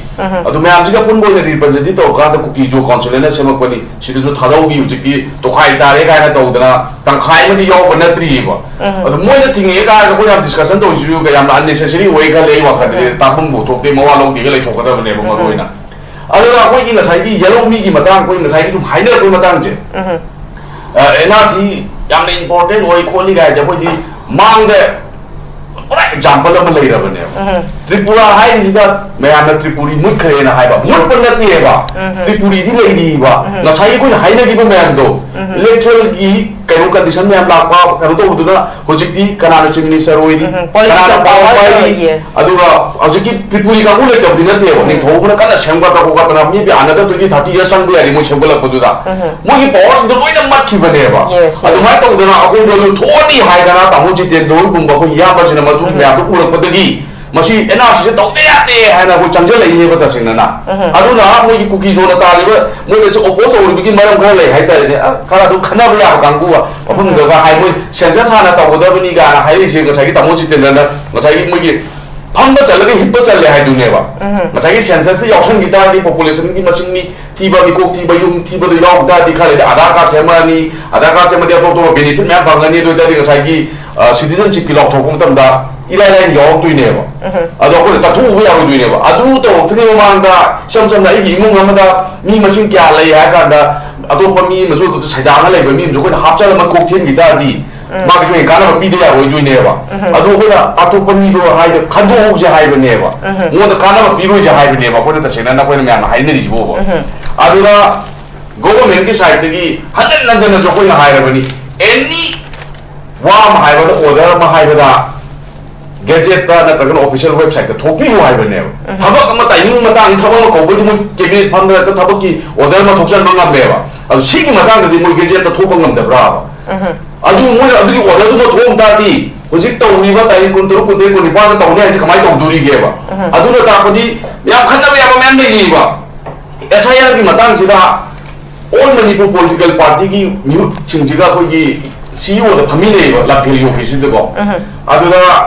ꯑꯗꯨ ꯃꯌꯥꯝꯁꯤꯒ ꯑꯄꯨꯟꯕ ꯑꯣꯏꯅ ꯔꯤꯄ꯭ꯔꯖꯦꯟꯇꯦꯠ ꯇꯧꯔꯀꯥꯟꯗ ꯀꯨꯀꯤꯖꯣ ꯀꯥꯎꯟꯁꯤꯜ ꯍꯥꯏꯅ ꯁꯦꯝꯃꯛꯄꯅꯤ꯫ ꯁꯤꯗꯁꯨ ꯊꯥꯗꯧꯒꯤ ꯍꯧꯖꯤꯛꯇꯤ ꯇꯣꯈꯥꯏ ꯇꯥꯔꯦ ꯀꯥꯏꯅ ꯇꯧꯗꯅ ꯇꯪꯈꯥꯏ ꯑꯃꯗꯤ ꯌꯥꯎꯕ ꯅꯠꯇ꯭ꯔꯤꯕ꯫ ꯑꯗꯣ ꯃꯣꯏꯅ ꯊꯤꯡꯉꯛꯑꯦ ꯀꯥꯏꯅ ꯑꯩꯈꯣꯏꯅ ꯗꯤꯁꯀꯁꯟ ꯇꯧꯔꯤꯁꯤꯁꯨ ꯌꯥꯝꯅ unnecessary ꯑꯣꯏ ꯈꯜꯂꯦ ꯑꯩ ꯋꯥꯈꯜꯗꯗꯤ꯫ ꯇꯥꯛꯐꯝꯕꯨ ꯊꯣꯛꯇꯦ, ꯃꯋꯥ ꯂꯧꯗꯦꯒ ꯂꯩꯊꯣꯛꯀꯗꯕꯅꯦꯕ ꯃꯔꯨ ꯑꯣꯏꯅ꯫ ꯑꯗꯨꯒ ꯑꯩꯈꯣꯏꯒꯤ ꯉꯁꯥꯏꯒꯤ ꯌꯦꯜꯍꯧ ꯃꯤꯒꯤ ꯃꯇꯥꯡ, ꯑꯩꯈꯣꯏ ꯉꯁꯥꯏꯒꯤ ꯁꯨꯝ ꯍꯥꯏꯅꯔꯛꯄꯒꯤ ꯃꯇꯥꯡꯁꯦ, ꯑꯦꯟ ꯑꯥꯔ ꯁꯤ ꯌꯥꯝꯅ ꯏꯝꯄꯣꯔꯇꯦꯟ ꯑꯣꯏ ꯈꯣꯠꯂꯤ ꯀꯥꯏꯁꯦ ꯑꯩꯈꯣꯏꯗꯤ ꯃꯥꯡꯗ ꯄꯨꯔꯥ ꯑꯦꯛꯖꯥꯝꯄꯜ ꯑꯃ ꯂꯩꯔꯕꯅꯦꯕ꯫ ꯇ꯭ꯔꯤꯄꯨꯔꯥ ꯍꯥꯏꯔꯤꯁꯤꯗ ꯃꯌꯥꯝꯅ ꯇ꯭ꯔꯤꯄꯨꯔꯤ ꯃꯨꯠꯈ꯭ꯔꯦꯅ ꯍꯥꯏꯕ, ꯃꯨꯠꯄ ꯅꯠꯇꯦꯕ, ꯇ꯭ꯔꯤꯄꯨꯔꯤꯗꯤ ꯂꯩꯔꯤꯕ꯫ ꯉꯁꯥꯏꯒꯤ ꯑꯩꯈꯣꯏꯅ ꯍꯥꯏꯅꯈꯤꯕ ꯃꯌꯥꯝꯗꯣ, ꯏꯂꯦꯛꯇ꯭ꯔꯦꯜꯒꯤ ꯀꯩꯅꯣ ꯀꯟꯗꯤꯁꯟ ꯃꯌꯥꯝ ꯂꯥꯛꯄ, ꯀꯩꯅꯣ ꯇꯧꯕꯗꯨꯅ ꯍꯧꯖꯤꯛꯇꯤ ꯀꯅꯥꯅ ꯆꯤꯐ ꯃꯤꯅꯤꯁꯇꯔ ꯑꯣꯏꯔꯤ, ꯎꯝ, ꯎꯝ꯫ ꯀꯅꯥꯅ political power power ꯄꯥꯏꯔꯤ, ꯌꯧꯔꯤ, yes꯫ ꯑꯗꯨꯒ ꯍꯧꯖꯤꯛꯀꯤ ꯇ꯭ꯔꯤꯄꯨꯔꯤ ꯀꯥꯡꯕꯨ ꯂꯩꯇꯕꯗꯤ ꯅꯠꯇꯦꯕ, ꯎꯝ꯫ ꯅꯤꯡꯊꯧꯕꯅ ꯀꯟꯅ ꯁꯦꯝꯒꯠꯄ ꯈꯣꯠꯀꯠꯇꯅ ꯃꯤ ꯑꯅꯗꯔ twenty thirty years ꯆꯪꯕ ꯌꯥꯔꯤ ꯃꯣꯏ ꯁꯦꯝꯒꯠꯂꯛꯄꯗꯨꯗ꯫ ꯎꯝ꯫ ꯃꯣꯏꯒꯤ ꯄꯋꯥꯔꯁꯤꯡꯗꯣ ꯂꯣꯏꯅ ꯃꯠꯈꯤꯕꯅꯦꯕ꯫ Yes, yes꯫ ꯑꯗꯨꯃꯥꯏꯅ ꯇꯧꯗꯅ ꯑꯩꯈꯣꯏꯁꯨ ꯑꯗꯨ ꯊꯣꯛꯑꯅꯤ ꯍꯥꯏꯗꯅ ꯇꯥꯃꯣ ꯖꯤꯇꯦꯟꯗ꯭ꯔ ꯍꯣꯏꯒꯨꯝꯕ ꯑꯩꯈꯣꯏ ꯏꯌꯥꯝꯕꯁꯤꯡꯅ ꯃꯗꯨꯒꯤ ꯎꯝ꯫ ꯃꯌꯥꯝꯗꯣ ꯎꯔꯛꯄꯗꯒꯤ ꯃꯁꯤ ꯑꯦꯟ ꯑꯥꯔ ꯁꯤꯁꯦ ꯇꯧꯗ ꯌꯥꯗꯦ ꯍꯥꯏꯅ ꯑꯩꯈꯣꯏ ꯆꯪꯁꯤꯜꯂꯛꯏꯅꯦꯕ ꯇꯁꯦꯡꯅꯅ꯫ ꯎꯝ꯫ ꯑꯗꯨꯅ ꯃꯣꯏꯒꯤ ꯀꯨꯀꯤ ꯖꯣꯟꯗ ꯇꯥꯔꯤꯕ, ꯃꯣꯏꯅꯁꯨ ꯑꯣꯄꯣꯖ ꯇꯧꯔꯤꯕꯒꯤ ꯃꯔꯝ ꯈꯔ ꯂꯩ ꯍꯥꯏꯇꯥꯔꯦꯅꯦ꯫ ꯑ, ꯈꯔ ꯑꯗꯨꯝ ꯈꯟꯅꯕ ꯌꯥꯕ ꯀꯥꯡꯕꯨ ꯃꯐꯝꯗꯒ ꯍꯥꯏ, ꯃꯣꯏ ꯁꯦꯟꯁꯁ ꯍꯥꯟꯅ ꯇꯧꯒꯗꯕꯅꯤ ꯀꯥꯏꯅ ꯍꯥꯏꯔꯛꯏꯁꯦ ꯉꯁꯥꯏꯒꯤ ꯇꯥꯃꯣ ꯖꯤꯇꯦꯟꯗ꯭ꯔꯅ ꯉꯁꯥꯏꯒꯤ ꯃꯣꯏꯒꯤ ꯐꯝꯕ ꯆꯠꯂꯒ ꯍꯤꯞꯄ ꯆꯠꯂꯦ ꯍꯥꯏꯗꯨꯅꯦꯕ꯫ ꯎꯝ꯫ ꯉꯁꯥꯏꯒꯤ ꯁꯦꯟꯁꯁꯇ ꯌꯥꯎꯁꯟꯈꯤ ꯇꯥꯔꯗꯤ ꯄꯣꯄꯨꯂꯦꯁꯟꯒꯤ ꯃꯁꯤꯡ ꯃꯤ ꯊꯤꯕ, ꯃꯤꯀꯣꯛ ꯊꯤꯕ, ꯌꯨꯝ ꯊꯤꯕꯗ ꯌꯥꯎ ꯇꯥꯔꯗꯤ ꯈꯔ ꯂꯩꯔꯗꯤ ꯑꯥꯙꯥꯔ ꯀꯥꯔꯗ ꯁꯦꯝꯃꯛꯑꯅꯤ, ꯑꯥꯙꯥꯔ ꯀꯥꯔꯗ ꯁꯦꯝꯃꯗꯤ ꯑꯇꯣꯞ ꯑꯇꯣꯞꯄ ꯕꯦꯅꯤꯐꯤꯠ ꯃꯌꯥꯝ ꯐꯪꯒꯅꯤ꯫ ꯑꯗꯨ ꯑꯣꯏ ꯇꯥꯔꯗꯤ ꯉꯁꯥꯏꯒꯤ, ꯑ, ꯁꯤꯇꯤꯖꯟꯁꯤꯞꯀꯤ ꯂꯥꯎꯊꯣꯛꯄ ꯃꯇꯝꯗ ꯏꯔꯥꯏ ꯂꯥꯏꯅ ꯌꯥꯎꯔꯛꯇꯣꯏꯅꯦꯕ꯫ ꯎꯝ꯫ ꯑꯗꯣ ꯑꯩꯈꯣꯏꯅ ꯇꯛꯊꯣꯛꯎꯕ ꯌꯥꯔꯣꯏꯗꯣꯏꯅꯦꯕ꯫ ꯑꯗꯨ ꯇꯧꯔꯛꯇ꯭ꯔꯤꯉꯩ ꯃꯃꯥꯡꯗ ꯏꯁꯝ ꯁꯝꯅ ꯑꯩꯒꯤ ꯏꯃꯨꯡ ꯑꯃꯗ ꯃꯤ ꯃꯁꯤꯡ ꯀꯌꯥ ꯂꯩ ꯍꯥꯏ ꯀꯥꯟꯗ ꯑꯇꯣꯞꯄ ꯃꯤ ꯑꯃꯁꯨ ꯑꯗꯨꯗ ꯁꯩꯗꯥꯡꯉ ꯂꯩꯕ ꯃꯤ ꯑꯃꯁꯨ ꯑꯩꯈꯣꯏꯅ ꯍꯥꯞꯆꯜꯂ ꯃꯀꯣꯛ ꯊꯦꯟꯈꯤ ꯇꯥꯔꯗꯤ ꯎꯝ꯫ ꯃꯥꯒꯤꯁꯨ ꯍꯦꯟꯅ ꯀꯥꯟꯅꯕ ꯄꯤꯗ ꯌꯥꯔꯣꯏꯗꯣꯏꯅꯦꯕ꯫ ꯎꯝ꯫ ꯑꯗꯨ ꯑꯩꯈꯣꯏꯅ ꯑꯇꯣꯞꯄ ꯃꯤꯗꯣ ꯍꯥꯏꯗꯤ ꯈꯟꯗꯣꯛꯍꯧꯁꯦ ꯍꯥꯏꯕꯅꯦꯕ꯫ ꯎꯝ꯫ ꯃꯉꯣꯟꯗ ꯀꯥꯟꯅꯕ ꯄꯤꯔꯣꯏꯁꯦ ꯍꯥꯏꯕꯅꯦꯕ ꯑꯩꯈꯣꯏꯅ ꯇꯁꯦꯡꯅ ꯅꯈꯣꯏꯅ ꯃꯌꯥꯝꯅ ꯍꯥꯏꯅꯔꯤꯁꯤꯕꯣꯕ꯫ ꯎꯝ꯫ ꯑꯗꯨꯅ ꯒꯣꯚꯔꯟꯃꯦꯟꯠꯀꯤ ꯁꯥꯏꯠꯇꯒꯤ ꯍꯟꯖꯟ ꯍꯟꯖꯟꯅꯁꯨ ꯑꯩꯈꯣꯏꯅ ꯍꯥꯏꯔꯕꯅꯤ, ꯑꯦꯅꯤ ꯋꯥ ꯑꯃ ꯍꯥꯏꯕꯗ, ꯑꯣꯔꯗꯔ ꯑꯃ ꯍꯥꯏꯕꯗ, ꯒꯦꯖꯦꯠꯇ ꯅꯠꯇ꯭ꯔꯒꯅ ꯑꯣꯐꯤꯁꯤꯌꯦꯜ ꯋꯦꯕꯁꯥꯏꯠꯇ ꯊꯣꯛꯄꯤꯌꯨ ꯍꯥꯏꯕꯅꯦꯕ꯫ ꯎꯝ꯫ ꯊꯕꯛ ꯑꯃ, ꯇꯥꯏꯃꯤꯡ ꯃꯇꯥꯡ, ꯊꯕꯛ ꯑꯃ ꯀꯧꯕꯗꯤ ꯃꯣꯏ ꯀꯦꯕꯤꯅꯦꯠ ꯐꯝꯗ ꯍꯦꯛꯇ ꯊꯕꯛꯀꯤ ꯑꯣꯔꯗꯔ ꯑꯃ ꯊꯣꯛꯆꯟꯕ ꯉꯝꯃꯦꯕ꯫ ꯑꯗꯨ ꯁꯤꯒꯤ ꯃꯇꯥꯡꯗꯗꯤ ꯃꯣꯏ ꯒꯦꯖꯦꯠꯇ ꯊꯣꯛꯄ ꯉꯝꯗꯕ꯭ꯔꯥꯕ? ꯎꯝ꯫ ꯑꯗꯨ ꯃꯣꯏꯅ ꯑꯗꯨꯒꯤ ꯑꯣꯔꯗꯔꯗꯨꯃ ꯊꯣꯛꯑꯝ ꯇꯥꯔꯗꯤ ꯍꯧꯖꯤꯛ ꯇꯧꯔꯤꯕ ꯇꯥꯔꯤꯛ ꯀꯨꯟꯇꯔꯨꯛ, ꯀꯨꯟꯇꯔꯦꯠ, ꯀꯨꯟꯅꯤꯄꯥꯟꯗ ꯇꯧꯅꯤ ꯍꯥꯏꯁꯦ ꯀꯃꯥꯏꯅ ꯇꯧꯗꯣꯔꯤꯒꯦꯕ? ꯎꯝ꯫ ꯑꯗꯨꯅ ꯇꯥꯛꯄꯗꯤ ꯌꯥꯝ ꯈꯟꯅꯕ ꯌꯥꯕ ꯃꯌꯥꯝ ꯂꯩꯔꯤꯕ꯫ ꯑꯦꯁ ꯑꯥꯏ ꯑꯥꯔꯒꯤ ꯃꯇꯥꯡꯁꯤꯗ ꯑꯣꯜ ꯃꯅꯤꯄꯨꯔ ꯄꯣꯂꯤꯇꯤꯀꯦꯜ ꯄꯥꯔꯇꯤꯒꯤ ꯃꯤꯍꯨꯠꯁꯤꯡꯁꯤꯒ ꯑꯩꯈꯣꯏꯒꯤ ꯁꯤ ꯏ ꯑꯣꯗ ꯐꯝꯃꯤꯟꯅꯩꯌꯦꯕ ꯂꯝꯐꯦꯜꯒꯤ ꯑꯣꯐꯤꯁꯁꯤꯗꯀꯣ꯫ ꯎꯝ꯫ ꯑꯗꯨꯗ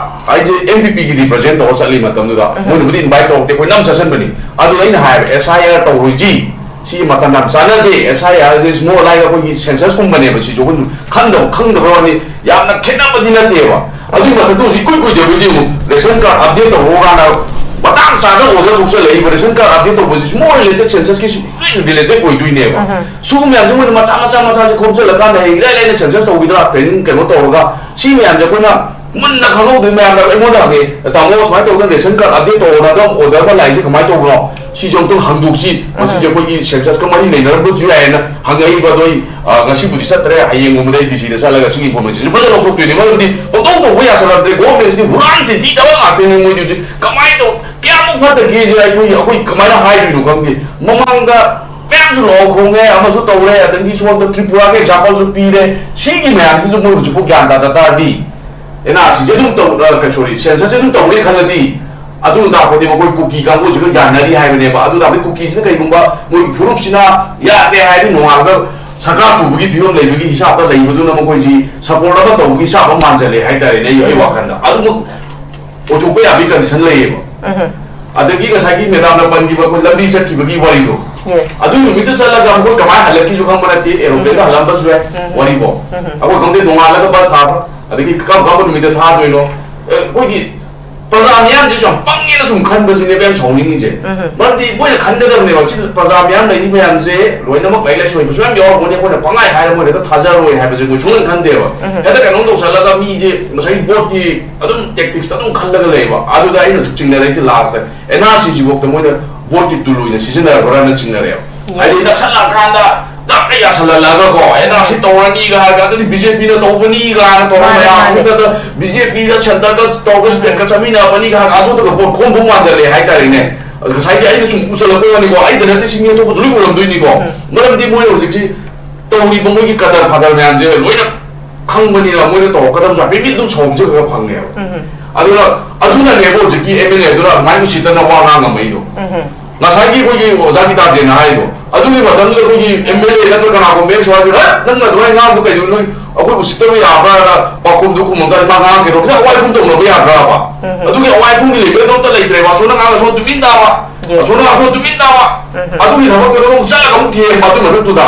ꯑꯩꯁꯦ ꯑꯦꯝ ꯕꯤ ꯄꯤꯒꯤ ꯔꯤꯄ꯭ꯔꯖꯦꯟ ꯇꯧꯔ ꯆꯠꯂꯤ ꯃꯇꯝꯗꯨꯗ ꯎꯝ꯫ ꯃꯣꯏꯅꯕꯨꯗꯤ ꯏꯟꯚꯥꯏꯠ ꯇꯧꯔꯛꯇꯦ, ꯑꯩꯈꯣꯏ ꯅꯝ ꯆꯠꯁꯟꯕꯅꯤ꯫ ꯑꯗꯨꯗ ꯑꯩꯅ ꯍꯥꯏꯕ, "ꯑꯦꯁ ꯑꯥꯏ ꯑꯥꯔ ꯇꯧꯔꯣꯏꯁꯤ, ꯁꯤ ꯃꯇꯝ ꯌꯥꯝ ꯆꯥꯟꯅꯗꯦ, ꯑꯦꯁ ꯑꯥꯏ ꯑꯥꯔꯁꯦ ꯏꯁ ꯃꯣꯔ ꯂꯥꯏꯛ ꯑꯩꯈꯣꯏꯒꯤ ꯁꯦꯟꯁꯁꯀꯨꯝꯕꯅꯦꯕ, ꯁꯤꯁꯨ ꯑꯩꯈꯣꯏꯁꯨ ꯈꯪꯗꯕ ꯈꯪꯗꯕ ꯋꯥꯅꯤ, ꯌꯥꯝꯅ ꯈꯦꯠꯅꯕꯗꯤ ꯅꯠꯇꯦꯕ꯫ ꯑꯗꯨꯒꯤ ꯃꯊꯛꯇ ꯍꯧꯖꯤꯛ ꯏꯀꯨꯏ ꯀꯨꯏꯗꯕꯩꯗꯤ ꯑꯃꯨꯛ ꯔꯦꯁꯟ ꯀꯥꯔꯗ ꯑꯞꯗꯦꯠ ꯇꯧꯔꯣ ꯀꯥꯟꯗ ꯃꯇꯥꯡ ꯆꯥꯅ ꯑꯣꯔꯗꯔ ꯊꯣꯛꯆꯜꯂꯛꯏꯕ, ꯔꯦꯁꯟ ꯀꯥꯔꯗ ꯑꯞꯗꯦꯠ ꯇꯧꯕꯁꯤ ꯃꯣꯔ ꯔꯤꯂꯦꯇꯦꯠ ꯁꯦꯟꯁꯁꯀꯤ ꯁꯨ ꯂꯣꯏꯅ ꯔꯤꯂꯦꯇꯦꯠ ꯑꯣꯏꯗꯣꯏꯅꯦꯕ꯫ ꯎꯝ꯫ ꯁꯤꯒꯨꯝꯕ ꯃꯌꯥꯝꯁꯦ ꯃꯣꯏꯅ ꯃꯆꯥ ꯃꯆꯥ ꯃꯆꯥꯁꯦ ꯈꯣꯝꯖꯤꯜꯂꯀꯥꯟꯗ ꯍꯌꯦꯡ ꯏꯔꯥꯏ ꯂꯥꯏꯅ ꯁꯦꯟꯁꯁ ꯇꯧꯈꯤꯗ꯭ꯔꯥ, ꯇ꯭ꯔꯦꯅꯤꯡ ꯀꯩꯅꯣ ꯇꯧꯔꯒ ꯁꯤ ꯃꯌꯥꯝꯁꯦ ꯑꯩꯈꯣꯏꯅ ꯃꯨꯟꯅ ꯈꯪꯍꯧꯗꯣꯏ꯫ ꯃꯌꯥꯝꯅ ꯑꯩꯉꯣꯟꯗ ꯍꯪꯉꯦ, "ꯇꯥꯃꯣ, ꯁꯨꯃꯥꯏꯅ ꯇꯧꯗꯅ ꯔꯦꯁꯟ ꯀꯥꯔꯗ ꯑꯞꯗꯦꯠ ꯇꯧꯑꯣꯅ ꯑꯗꯨꯝ ꯑꯣꯔꯗꯔ ꯑꯃ ꯂꯥꯛꯏꯁꯦ ꯀꯃꯥꯏꯅ ꯇꯧꯕꯅꯣ? ꯁꯤꯁꯦ ꯑꯃꯨꯛꯇꯪ ꯍꯪꯗꯣꯛꯁꯤ, ꯃꯁꯤꯁꯦ ꯎꯝ꯫ ꯑꯩꯈꯣꯏꯒꯤ ꯁꯦꯟꯁꯁꯀ ꯃꯔꯤ ꯂꯩꯅꯔꯝꯕꯁꯨ ꯌꯥꯏꯌꯦꯅ" ꯍꯪꯉꯛꯏꯕ꯫ ꯑꯗꯣ ꯑꯩ, ꯑ, ꯉꯁꯤꯕꯨꯗꯤ ꯆꯠꯇ꯭ꯔꯦ, ꯍꯌꯦꯡꯒꯨꯝꯕꯗ ꯑꯩ ꯗꯤ ꯁꯤꯗ ꯆꯠꯂꯒ ꯁꯤꯒꯤ ꯏꯟꯐꯣꯔꯃꯦꯁꯟꯁꯦ ꯐꯖꯅ ꯂꯧꯊꯣꯛꯇꯣꯏꯅꯦ꯫ ꯃꯔꯝꯗꯤ ꯄꯪꯇꯧ ꯇꯧꯕ ꯌꯥꯁꯜꯂꯛꯇ꯭ꯔꯦ꯫ ꯒꯣꯔꯃꯦꯟꯁꯤꯗꯤ ꯍꯨꯔꯥꯟ ꯆꯤꯟꯊꯤ ꯊꯕꯛ ꯉꯥꯛꯇꯅꯤ꯫ ꯃꯣꯏꯗꯤ ꯍꯧꯖꯤꯛ ꯀꯃꯥꯏꯅ ꯇꯧ-, ꯀꯌꯥꯃꯨꯛ ꯐꯠꯇꯒꯦꯁꯦ ꯑꯩꯈꯣꯏ, ꯑꯩꯈꯣꯏ ꯀꯃꯥꯏꯅ ꯍꯥꯏꯗꯣꯏꯅꯣ ꯈꯪꯗꯦ꯫ ꯃꯃꯥꯡꯗ ꯃꯌꯥꯝꯁꯨ ꯂꯥꯎ ꯈꯣꯡꯉꯦ, ꯑꯃꯁꯨ ꯇꯧꯔꯦ, ꯑꯗꯒꯤ ꯁꯣꯝꯗ ꯇ꯭ꯔꯤꯄꯨꯔꯥꯒꯤ ꯑꯦꯛꯖꯥꯝꯄꯜꯁꯨ ꯄꯤꯔꯦ꯫ ꯁꯤꯒꯤ ꯃꯌꯥꯝꯁꯤꯁꯨ ꯃꯣꯏ ꯍꯧꯖꯤꯛꯐꯥꯎ ꯒ꯭ꯌꯥꯟ ꯇꯥꯗ ꯇꯥꯔꯗꯤ ꯑꯦꯟ ꯑꯥꯔ ꯁꯤꯁꯦ ꯑꯗꯨꯝ ꯇꯧ, ꯁꯣꯔꯤ, ꯁꯦꯟꯁꯁꯁꯦ ꯑꯗꯨꯝ ꯇꯧꯔꯦ ꯈꯜꯂꯗꯤ, ꯑꯗꯨ ꯇꯥꯛꯄꯗꯤ ꯃꯈꯣꯏ ꯀꯨꯀꯤ ꯀꯥꯡꯕꯨꯁꯤꯒ ꯌꯥꯅꯔꯤ ꯍꯥꯏꯕꯅꯦꯕ꯫ ꯑꯗꯨ ꯇꯥꯛꯄꯗꯤ ꯀꯨꯀꯤꯁꯤꯅ ꯀꯩꯒꯨꯝꯕ ꯃꯣꯏ ꯐꯨꯔꯨꯞꯁꯤꯅ ꯌꯥꯗꯦ ꯍꯥꯏꯔꯗꯤ, ꯅꯣꯡꯉꯥꯜꯂꯒ ꯁꯔꯀꯥꯔ ꯄꯨꯕꯒꯤ ꯐꯤꯕꯝ ꯂꯩꯕꯒꯤ ꯍꯤꯁꯥꯞꯇ ꯂꯩꯕꯗꯨꯅ ꯃꯈꯣꯏꯁꯤ ꯁꯄꯣꯔꯠ ꯑꯃ ꯇꯧꯕꯒꯤ ꯍꯤꯁꯥꯞ ꯑꯃ ꯃꯥꯟꯁꯤꯜꯂꯦ ꯍꯥꯏꯇꯥꯔꯦꯅꯦ, ꯑꯩ ꯑꯩ ꯋꯥꯈꯜꯗ꯫ ꯑꯗꯨꯃꯛ ꯑꯣꯏꯊꯣꯛꯄ ꯌꯥꯕꯒꯤ ꯀꯟꯗꯤꯁꯟ ꯂꯩꯌꯦꯕ꯫ ꯑꯗꯒꯤ ꯉꯁꯥꯏꯒꯤ ꯃꯦꯗꯥꯝꯅ ꯄꯟꯈꯤꯕ ꯑꯩꯈꯣꯏ ꯂꯝꯕꯤ ꯆꯠꯈꯤꯕꯒꯤ ꯋꯥꯔꯤꯗꯣ, ꯑꯗꯨꯒꯤ ꯅꯨꯃꯤꯠꯇ ꯆꯠꯂꯒ ꯃꯈꯣꯏ ꯀꯃꯥꯏꯅ ꯍꯜꯂꯛꯈꯤꯁꯨ ꯈꯪꯕ ꯅꯠꯇꯦ, ꯑꯦꯔꯣꯄ꯭ꯂꯦꯟꯗ ꯍꯜꯂꯝꯕꯁꯨ ꯌꯥꯏ꯫ ꯋꯥꯔꯤꯕꯣ, ꯑꯩꯈꯣꯏ ꯈꯪꯗꯦ, ꯅꯣꯡꯉꯥꯜꯂꯒ ꯕꯁ ꯊꯥꯕ, ꯑꯗꯒꯤ ꯀꯔꯝ ꯀꯔꯝꯕ ꯅꯨꯃꯤꯠꯇ ꯊꯥꯗꯣꯏꯅꯣ? ꯑꯦ, ꯑꯩꯈꯣꯏꯒꯤ ꯄ꯭ꯔꯖꯥ ꯃꯤꯌꯥꯝꯁꯤꯁꯨ ꯌꯥꯝ ꯄꯪꯉꯦꯅ ꯁꯨꯝ ꯈꯟꯕꯁꯤꯅꯦꯕ ꯌꯥꯝ ꯁꯥꯎꯅꯤꯡꯉꯤꯁꯦ꯫ ꯃꯔꯝꯗꯤ ꯃꯣꯏꯅ ꯈꯟꯒꯗꯕꯅꯦꯕ, ꯁꯤ ꯄ꯭ꯔꯖꯥ ꯃꯤꯌꯥꯝ ꯂꯩꯔꯤ ꯃꯌꯥꯝꯁꯦ ꯂꯣꯏꯅꯃꯛ ꯂꯥꯏꯔꯤꯛ ꯂꯥꯏꯁꯨ ꯍꯩꯕꯁꯨ ꯌꯥꯝ ꯌꯥꯎꯔꯝꯒꯅꯤ, ꯑꯩꯈꯣꯏꯅ ꯄꯪꯍꯥꯏ ꯍꯥꯏꯔ ꯃꯣꯏꯅ ꯍꯦꯛꯇ ꯊꯥꯖꯔꯣꯏ ꯍꯥꯏꯕꯁꯦ ꯃꯣꯏ ꯁꯨꯡꯈꯟ ꯈꯟꯗꯦꯕ꯫ ꯍꯦꯛꯇ ꯀꯩꯅꯣꯝ ꯇꯧꯁꯜꯂꯒ ꯃꯤꯁꯦ ꯉꯁꯥꯏꯒꯤ ꯚꯣꯠꯀꯤ ꯑꯗꯨꯝ ꯇꯦꯛꯇꯤꯛꯁꯇ ꯑꯗꯨꯝ ꯈꯜꯂꯒ ꯂꯩꯕ꯫ ꯑꯗꯨꯗ ꯑꯩꯅ ꯍꯧꯖꯤꯛ ꯆꯤꯡꯅꯔꯛꯏꯁꯦ ꯂꯥꯁꯇ ꯑꯦꯟ ꯑꯥꯔ ꯁꯤꯁꯤꯐꯥꯎꯗ ꯃꯣꯏꯅ ꯚꯣꯠꯀꯤ ꯇꯨꯜ ꯑꯣꯏꯅ ꯁꯤꯖꯤꯟꯅꯔꯕ꯭ꯔꯥꯅ ꯆꯤꯡꯅꯔꯛꯑꯦꯕ꯫ ꯍꯥꯏꯗꯤ ꯅꯛꯁꯜꯂꯛꯑꯀꯥꯟꯗ ꯇꯞꯅ ꯌꯥꯁꯜꯍꯜꯂꯛꯑꯒꯀꯣ, ꯑꯦꯟ ꯑꯥꯔ ꯁꯤ ꯇꯧꯔꯅꯤꯒ ꯍꯥꯏꯔꯒ, ꯑꯗꯨꯗꯤ ꯕꯤ ꯖꯦ ꯄꯤꯅ ꯇꯧꯕꯅꯤꯒ ꯍꯥꯏꯅ ꯇꯧꯔꯒ ꯃꯥꯅꯦ, ꯃꯌꯥꯝ ꯃꯥꯅꯦ꯫ ꯍꯧꯖꯤꯛꯇꯗ ꯕꯤ ꯖꯦ ꯄꯤꯒ ꯁꯦꯟꯇꯔꯒ ꯇꯧꯔꯒ ꯁ꯭ꯇꯦꯠꯀ ꯆꯠꯃꯤꯟꯅꯕꯅꯤꯒ ꯍꯥꯏꯔꯒ ꯑꯗꯨꯗꯨꯒ ꯚꯣꯠ ꯈꯣꯝꯕ ꯃꯥꯟꯁꯤꯜꯂꯦ ꯍꯥꯏꯇꯥꯔꯦꯅꯦ꯫ ꯑꯁ, ꯉꯁꯥꯏꯒꯤ ꯑꯩꯅ ꯁꯨꯝ ꯎꯁꯜꯂꯛꯄ ꯋꯥꯅꯤꯀꯣ, ꯑꯩꯗ ꯅꯠꯇꯦ, ꯁꯤ ꯃꯤ ꯑꯇꯣꯞꯄꯁꯨ ꯂꯣꯏ ꯎꯔꯝꯗꯣꯏꯅꯤꯀꯣ꯫ ꯃꯔꯝꯗꯤ ꯃꯣꯏꯅ ꯍꯧꯖꯤꯛꯁꯤ ꯇꯧꯔꯤꯕ ꯃꯣꯏꯒꯤ ꯀꯗꯔ ꯐꯥꯗꯔ ꯃꯌꯥꯝꯁꯦ ꯂꯣꯏꯅ ꯈꯪꯕꯅꯤꯅ ꯃꯣꯏꯅ ꯇꯧꯔꯛꯀꯗꯕꯁꯨ ꯍꯥꯏꯐꯦꯠ ꯃꯤ ꯑꯗꯨꯝ ꯁꯥꯎꯍꯟꯕꯁꯦ ꯈꯔ ꯐꯪꯉꯦꯕ꯫ ꯑꯗꯨꯅ, ꯑꯗꯨꯅꯅꯦꯕ ꯍꯧꯖꯤꯛꯀꯤ ꯑꯦꯝ ꯑꯦꯜ ꯑꯦꯗꯨꯅ ꯑꯗꯨꯃꯥꯏꯅ ꯎꯁꯤꯠꯇꯅ ꯋꯥ ꯉꯥꯡꯉꯝꯃꯛꯏꯗꯣ꯫ ꯉꯁꯥꯏꯒꯤ ꯑꯩꯈꯣꯏꯒꯤ ꯑꯣꯖꯥ ꯒꯤꯇꯥꯖꯦꯅ ꯍꯥꯏꯗꯣ, ꯑꯗꯨꯒꯤ ꯃꯇꯝꯗꯨꯗ ꯑꯩꯈꯣꯏꯒꯤ ꯑꯦꯝ ꯑꯦꯜ ꯑꯦ ꯅꯠꯇ꯭ꯔ ꯀꯅꯥꯒꯨꯝꯕ ꯑꯦꯛꯁ ꯋꯥꯏ ꯖꯦꯗ, "ꯍꯠ, ꯅꯪꯅ ꯑꯗꯨꯃꯥꯏꯅ ꯉꯥꯡꯕꯗꯣ ꯀꯩꯗꯧꯕ, ꯅꯣꯏ ꯑꯩꯈꯣꯏ ꯎꯁꯤꯠꯇꯕ ꯌꯥꯕ꯭ꯔꯥꯅ?" ꯄꯥꯎꯈꯨꯝꯗꯨ ꯈꯨꯝꯃꯝꯗꯥꯏꯗ ꯃꯥ ꯉꯥꯡꯉꯛꯀꯦꯗꯣ, ꯈꯤꯇꯪ ꯑꯋꯥꯏ ꯄꯨꯡ ꯇꯧꯅꯕ ꯌꯥꯗ꯭ꯔꯕ? ꯑꯗꯨꯒꯤ ꯑꯋꯥꯏ ꯄꯨꯡꯒꯤ ꯂꯦꯚꯦꯜꯗꯣ ꯑꯝꯇ ꯂꯩꯇ꯭ꯔꯦꯕ꯫ ꯑꯁꯣꯝꯅ ꯉꯥꯡ, ꯑꯁꯣꯝ ꯇꯨꯃꯤꯟ ꯇꯥꯕ, ꯑꯁꯣꯝꯅ ꯉꯥꯡ, ꯑꯁꯣꯝ ꯇꯨꯃꯤꯟ ꯇꯥꯕ꯫ ꯑꯗꯨꯒꯤ ꯊꯕꯛꯇꯨꯗ ꯑꯃꯨꯛ ꯆꯠꯂꯒ ꯑꯃꯨꯛ ꯊꯦꯝꯕ ꯑꯗꯨꯒꯤ ꯃꯊꯛꯇꯨꯗ꯫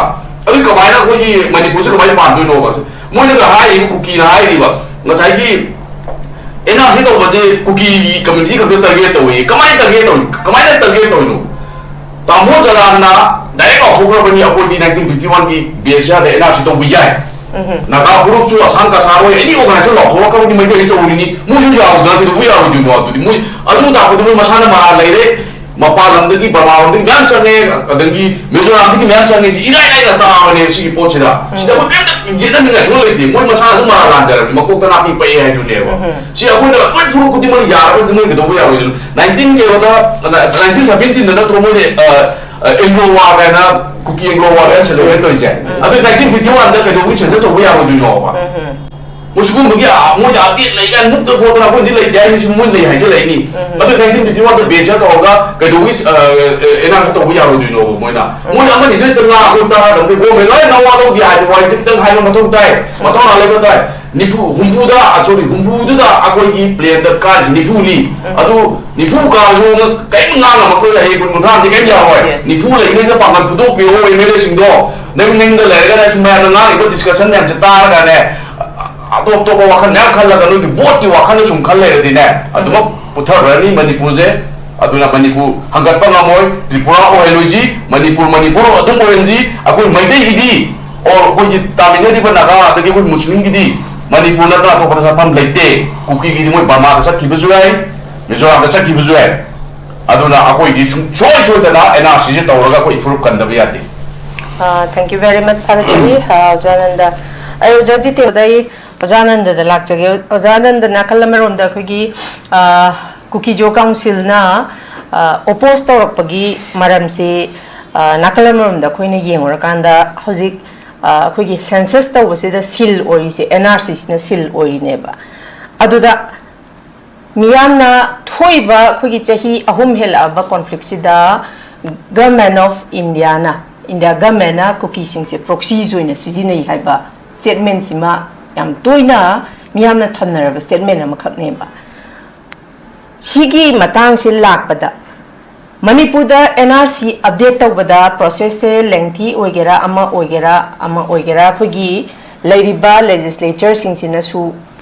ꯑꯗꯨ ꯀꯃꯥꯏꯅ ꯑꯩꯈꯣꯏꯒꯤ ꯃꯅꯤꯄꯨꯔꯁꯦ ꯀꯃꯥꯏꯅ ꯄꯥꯟꯗꯣꯏꯅꯣꯕ? ꯃꯣꯏꯅꯒ ꯍꯥꯏꯔꯤꯕ, ꯀꯨꯀꯤꯅ ꯍꯥꯏꯔꯤꯕ, ꯉꯁꯥꯏꯒꯤ ꯑꯦꯟ ꯑꯥꯔ ꯁꯤ ꯇꯧꯕꯁꯦ ꯀꯨꯀꯤꯒꯤ ꯀꯝꯃ꯭ꯌꯨꯅꯤꯇꯤ ꯈꯛꯇ ꯇꯥꯔꯒꯦꯠ ꯇꯧꯏ꯫ ꯀꯃꯥꯏꯅ ꯇꯥꯔꯒꯦꯠ ꯇꯧꯏ? ꯀꯃꯥꯏꯅ ꯇꯥꯔꯒꯦꯠ ꯇꯧꯔꯤꯅꯣ? ꯇꯥꯃꯣ ꯖꯂꯥꯟꯅ ꯗꯥꯏꯔꯦꯛ ꯂꯥꯎꯊꯣꯛꯈ꯭ꯔꯕꯅꯤ, "ꯑꯩꯈꯣꯏꯗꯤ ꯅꯥꯏꯟꯇꯤꯟ ꯐꯤꯐꯇꯤ ꯋꯥꯟꯒꯤ ꯕꯦꯁ ꯌꯥꯗꯦ, ꯑꯦꯟ ꯑꯥꯔ ꯁꯤ ꯇꯧꯕ ꯌꯥꯏ"꯫ ꯅꯥꯒꯥ ꯐꯨꯔꯨꯞꯁꯨ, ꯑꯁꯥꯝ ꯀꯁꯥꯔ ꯍꯣꯏ, ꯑꯦꯅꯤ ꯑꯣꯔꯒꯅꯥꯏꯖꯦꯁꯟ ꯂꯥꯎꯊꯣꯛꯂꯛꯈ꯭ꯔꯕꯅꯤ, ꯃꯩꯇꯩꯁꯨ ꯇꯧꯔꯤꯅꯤ, ꯃꯣꯏꯁꯨ ꯌꯥꯎꯗꯅ ꯀꯩꯗꯧꯕ ꯌꯥꯔꯣꯏꯗꯣꯏꯅꯣ? ꯑꯗꯨꯗꯤ ꯃꯣꯏ ꯑꯗꯨ ꯇꯥꯛꯄꯗꯤ ꯃꯣꯏ ꯃꯁꯥꯅ ꯃꯔꯥꯜ ꯂꯩꯔꯦ꯫ ꯃꯄꯥꯟ ꯂꯝꯗꯒꯤ, ꯕꯔꯃꯥ ꯂꯣꯝꯗꯒꯤ ꯃꯌꯥꯝ ꯆꯪꯉꯦ, ꯑꯗꯒꯤ ꯃꯤꯖꯣꯔꯥꯝꯗꯒꯤ ꯃꯌꯥꯝ ꯆꯪꯉꯦ, ꯁꯤ ꯏꯔꯥꯏ ꯂꯥꯏꯅ ꯇꯥꯕꯅꯦ ꯁꯤꯒꯤ ꯄꯣꯠꯁꯤꯗ꯫ ꯁꯤꯗ ꯑꯩꯈꯣꯏ ꯀꯔꯤꯝꯇ ꯌꯦꯠꯅꯅꯤꯡꯉꯥꯏ ꯁꯨꯡꯂꯩ ꯂꯩꯇꯦ꯫ ꯃꯣꯏ ꯃꯁꯥꯅ ꯑꯗꯨꯝ ꯃꯔꯥꯜ ꯂꯥꯟꯖꯔꯕꯅꯤ, ꯃꯀꯣꯛꯇ ꯅꯥꯄꯤ ꯄꯛꯑꯦ ꯍꯥꯏꯗꯨꯅꯦꯕ꯫ ꯁꯤ ꯑꯩꯈꯣꯏꯅ ꯂꯣꯏ ꯐꯨꯔꯨꯞ ꯈꯨꯗꯤꯡꯃꯛ ꯌꯥꯔꯒꯁꯨ ꯃꯣꯏ ꯀꯩꯗꯧꯕ ꯌꯥꯔꯣꯏꯗꯣꯏꯅꯣ? ꯅꯥꯏꯟꯇꯤꯟ ꯀꯩꯅꯣꯗ, ꯅꯥꯏꯟꯇꯤꯟ ꯁꯚꯦꯟꯇꯤꯟꯗ ꯅꯠꯇ꯭ꯔꯣ ꯃꯣꯏꯅ, ꯑ, ꯑ, ꯑꯦꯡꯒ꯭ꯂꯣ ꯋꯥꯔ ꯀꯥꯏꯅ, ꯀꯨꯀꯤ ꯑꯦꯡꯒ꯭ꯂꯣ ꯋꯥꯔ ꯀꯥꯏꯅ ꯁꯦꯂꯦꯕ꯭ꯔꯦꯠ ꯇꯧꯔꯤꯁꯦ? ꯑꯗꯨ ꯅꯥꯏꯟꯇꯤꯟ ꯐꯤꯐꯇꯤ ꯋꯥꯟꯗ ꯀꯩꯗꯧꯕꯒꯤ ꯁꯦꯟꯁꯁ ꯇꯧꯕ ꯌꯥꯔꯣꯏꯗꯣꯏꯅꯣꯕ? ꯁꯤꯒꯨꯝꯕꯒꯤ, ꯑ, ꯃꯣꯏꯗ ꯑꯞꯗꯦꯠ ꯂꯩ ꯀꯥꯏꯅ ꯃꯨꯛꯇ ꯈꯣꯠꯇꯅ ꯑꯩꯈꯣꯏꯗꯤ ꯂꯩꯇꯦ ꯍꯥꯏꯅꯤ꯫ ꯁꯤ ꯃꯣꯏ ꯂꯩ ꯍꯥꯏꯖꯜꯂꯛꯏꯅꯤ꯫ ꯑꯗꯨ nineteen fifty one ꯗ base ꯇꯧꯔꯒ ꯀꯩꯗꯧꯕꯒꯤ, ꯑ, ꯑ, ꯑꯦꯟ ꯑꯥꯔ ꯁꯤ ꯇꯧꯕ ꯌꯥꯔꯣꯏꯗꯣꯏꯅꯣꯕ ꯃꯣꯏꯅ? ꯃꯣꯏ ꯑꯃꯅꯤ ꯅꯣꯏ ꯉꯥ ꯑꯩꯈꯣꯏ ꯇꯥꯔꯒꯗꯤ ꯒꯣꯔꯃꯦꯟ ꯂꯣꯏ ꯅꯋꯥ ꯂꯧꯗꯦ ꯍꯥꯏꯕ ꯋꯥꯍꯩꯁꯦ ꯈꯤꯇꯪ ꯍꯥꯏꯕ ꯃꯊꯧ ꯇꯥꯏ꯫ ꯃꯊꯧꯅꯥ ꯂꯩꯕ ꯇꯥꯏ꯫ ꯅꯤꯐꯨ, ꯍꯨꯝꯐꯨꯗ, ꯑ, sorry, ꯍꯨꯝꯐꯨꯗꯨꯗ ꯑꯩꯈꯣꯏꯒꯤ ꯄ꯭ꯂꯦꯟꯗ ꯀꯥꯔꯤꯁꯤ ꯅꯤꯐꯨꯅꯤ꯫ ꯑꯗꯨ ꯅꯤꯐꯨ ꯀꯥꯔꯁꯨ ꯀꯔꯤꯝ ꯉꯥꯡꯉꯝꯃꯛꯇꯣꯏ, ꯍꯌꯦꯡ ꯀꯨꯟ ꯀꯨꯟꯊ꯭ꯔꯥꯗꯤ ꯀꯔꯤꯝ ꯌꯥꯔꯣꯏ꯫ Yes. ꯅꯤꯐꯨ ꯂꯩꯔꯤꯉꯩꯗ ꯄꯥꯡꯒꯜ ꯐꯨꯗꯣꯛꯄꯤꯔꯣ ꯑꯦꯝ ꯑꯦꯜ ꯑꯦꯁꯤꯡꯗꯣ꯫ ꯅꯪ ꯅꯪꯗ ꯂꯩꯔꯒꯅ ꯁꯨꯝ ꯃꯌꯥꯝꯅ ꯉꯥꯡꯉꯤꯕ ꯗꯤꯁꯀꯁꯟ ꯃꯌꯥꯝꯁꯦ ꯇꯥꯔꯒꯅꯦ, ꯑꯇꯣꯞ ꯑꯇꯣꯞꯄ ꯋꯥꯈꯜ ꯃꯌꯥꯝ ꯈꯜꯂꯒ ꯅꯣꯏꯒꯤ ꯚꯣꯠꯀꯤ ꯋꯥꯈꯜꯗ ꯁꯨꯝ ꯈꯜ ꯂꯩꯔꯗꯤꯅꯦ, ꯑꯗꯨꯃꯛ ꯄꯨꯊꯈ꯭ꯔꯅꯤ ꯃꯅꯤꯄꯨꯔꯁꯦ꯫ ꯑꯗꯨꯅ ꯃꯅꯤꯄꯨꯔ ꯍꯪꯒꯠꯄ ꯉꯝꯃꯣꯏ꯫ ꯇ꯭ꯔꯤꯄꯨꯔꯥ ꯑꯣꯏꯍꯜꯂꯣꯏꯁꯤ, ꯃꯅꯤꯄꯨꯔ ꯃꯅꯤꯄꯨꯔ ꯑꯗꯨꯝ ꯑꯣꯏꯍꯟꯁꯤ꯫ ꯑꯩꯈꯣꯏ ꯃꯩꯇꯩꯒꯤꯗꯤ, ꯑꯣꯔ ꯑꯩꯈꯣꯏꯒꯤ ꯇꯥꯃꯤꯟꯅꯔꯤꯕ ꯅꯥꯒꯥ ꯑꯗꯒꯤ ꯑꯩꯈꯣꯏ ꯃꯨꯁꯂꯤꯝꯒꯤꯗꯤ ꯃꯅꯤꯄꯨꯔ ꯅꯠꯇꯅ ꯑꯇꯣꯞꯄꯗ ꯆꯠꯐꯝ ꯂꯩꯇꯦ꯫ ꯀꯨꯀꯤꯒꯤꯗꯤ ꯃꯣꯏ ꯕꯔꯃꯥꯗ ꯆꯠꯈꯤꯕꯁꯨ ꯌꯥꯏ, ꯃꯤꯖꯣꯔꯥꯝꯗ ꯆꯠꯈꯤꯕꯁꯨ ꯌꯥꯏ꯫ ꯑꯗꯨꯅ ꯑꯩꯈꯣꯏꯗꯤ ꯁꯨꯡꯁꯣꯏ ꯁꯣꯏꯗꯅ ꯑꯦꯟ ꯑꯥꯔ ꯁꯤꯁꯦ ꯇꯧꯔꯒ ꯑꯩꯈꯣꯏ ꯏꯐꯨꯔꯨꯞ ꯀꯟꯗꯕ ꯌꯥꯗꯦ꯫ Uh, thank you very much, ꯊꯥꯒꯠꯆꯔꯤ꯫ Uh, ꯑꯣꯖꯥ ꯑꯅꯟꯗ, ꯑꯩ ꯑꯣꯖꯥ ꯖꯤꯇꯦꯟꯗ ꯑꯩ ꯑꯣꯖꯥ ꯑꯅꯟꯗꯗ ꯂꯥꯛꯆꯒꯦ꯫ ꯑꯣꯖꯥ ꯑꯅꯟꯗ, ꯅꯥꯀꯜ ꯑꯃꯔꯣꯝꯗ ꯑꯩꯈꯣꯏꯒꯤ, ꯑ, ꯀꯨꯀꯤꯖꯣ ꯀꯥꯎꯟꯁꯤꯜꯅ, ꯑ, ꯑꯣꯄꯣꯁ ꯇꯧꯔꯛꯄꯒꯤ ꯃꯔꯝꯁꯤ, ꯑ, ꯅꯥꯀꯜ ꯑꯃꯔꯣꯝꯗ ꯑꯩꯈꯣꯏꯅ ꯌꯦꯡꯉꯨꯔꯀꯥꯟꯗ ꯍꯧꯖꯤꯛ, ꯑ, ꯑꯩꯈꯣꯏꯒꯤ ꯁꯦꯟꯁꯁ ꯇꯧꯕꯁꯤꯗ ꯁꯤꯜ ꯑꯣꯏꯔꯤꯁꯦ ꯑꯦꯟ ꯑꯥꯔ ꯁꯤꯁꯤꯅ ꯁꯤꯜ ꯑꯣꯏꯔꯤꯅꯦꯕ꯫ ꯑꯗꯨꯗ ꯃꯤꯌꯥꯝꯅ ꯊꯣꯛꯏꯕ ꯑꯩꯈꯣꯏꯒꯤ ꯆꯍꯤ ꯑꯍꯨꯝ ꯍꯦꯜꯂꯛꯑꯕ ꯀꯣꯟꯐ꯭ꯂꯤꯛꯁꯤꯗ ꯒꯚꯔꯟꯃꯦꯟ ꯑꯣꯐ ꯏꯟꯗꯤꯌꯥꯅ, ꯏꯟꯗꯤꯌꯥ ꯒꯚꯔꯟꯃꯦꯟꯅ ꯀꯨꯀꯤꯁꯤꯡꯁꯦ ꯄ꯭ꯔꯣꯛꯁꯤꯁ ꯑꯣꯏꯅ ꯁꯤꯖꯤꯟꯅꯩ ꯍꯥꯏꯕ ꯁ꯭ꯇꯦꯠꯃꯦꯟꯁꯤꯃ ꯌꯥꯝ ꯇꯣꯏꯅ ꯃꯤꯌꯥꯝꯅ ꯊꯝꯅꯔꯕ ꯁ꯭ꯇꯦꯠꯃꯦꯟ ꯑꯃꯈꯛꯅꯦꯕ꯫ ꯁꯤꯒꯤ ꯃꯇꯥꯡꯁꯤ ꯂꯥꯛꯄꯗ ꯃꯅꯤꯄꯨꯔꯗ ꯑꯦꯟ ꯑꯥꯔ ꯁꯤ ꯑꯞꯗꯦꯠ ꯇꯧꯕꯗ ꯄ꯭ꯔꯣꯁꯦꯁꯁꯦ ꯂꯦꯡꯊꯤ ꯑꯣꯏꯒꯦꯔꯥ, ꯑꯃ ꯑꯣꯏꯒꯦꯔꯥ, ꯑꯃ ꯑꯣꯏꯒꯦꯔꯥ, ꯑꯩꯈꯣꯏꯒꯤ ꯂꯩꯔꯤꯕ ꯂꯦꯖꯤꯁꯂꯦꯆꯔꯁꯤꯡꯁꯤꯅꯁꯨ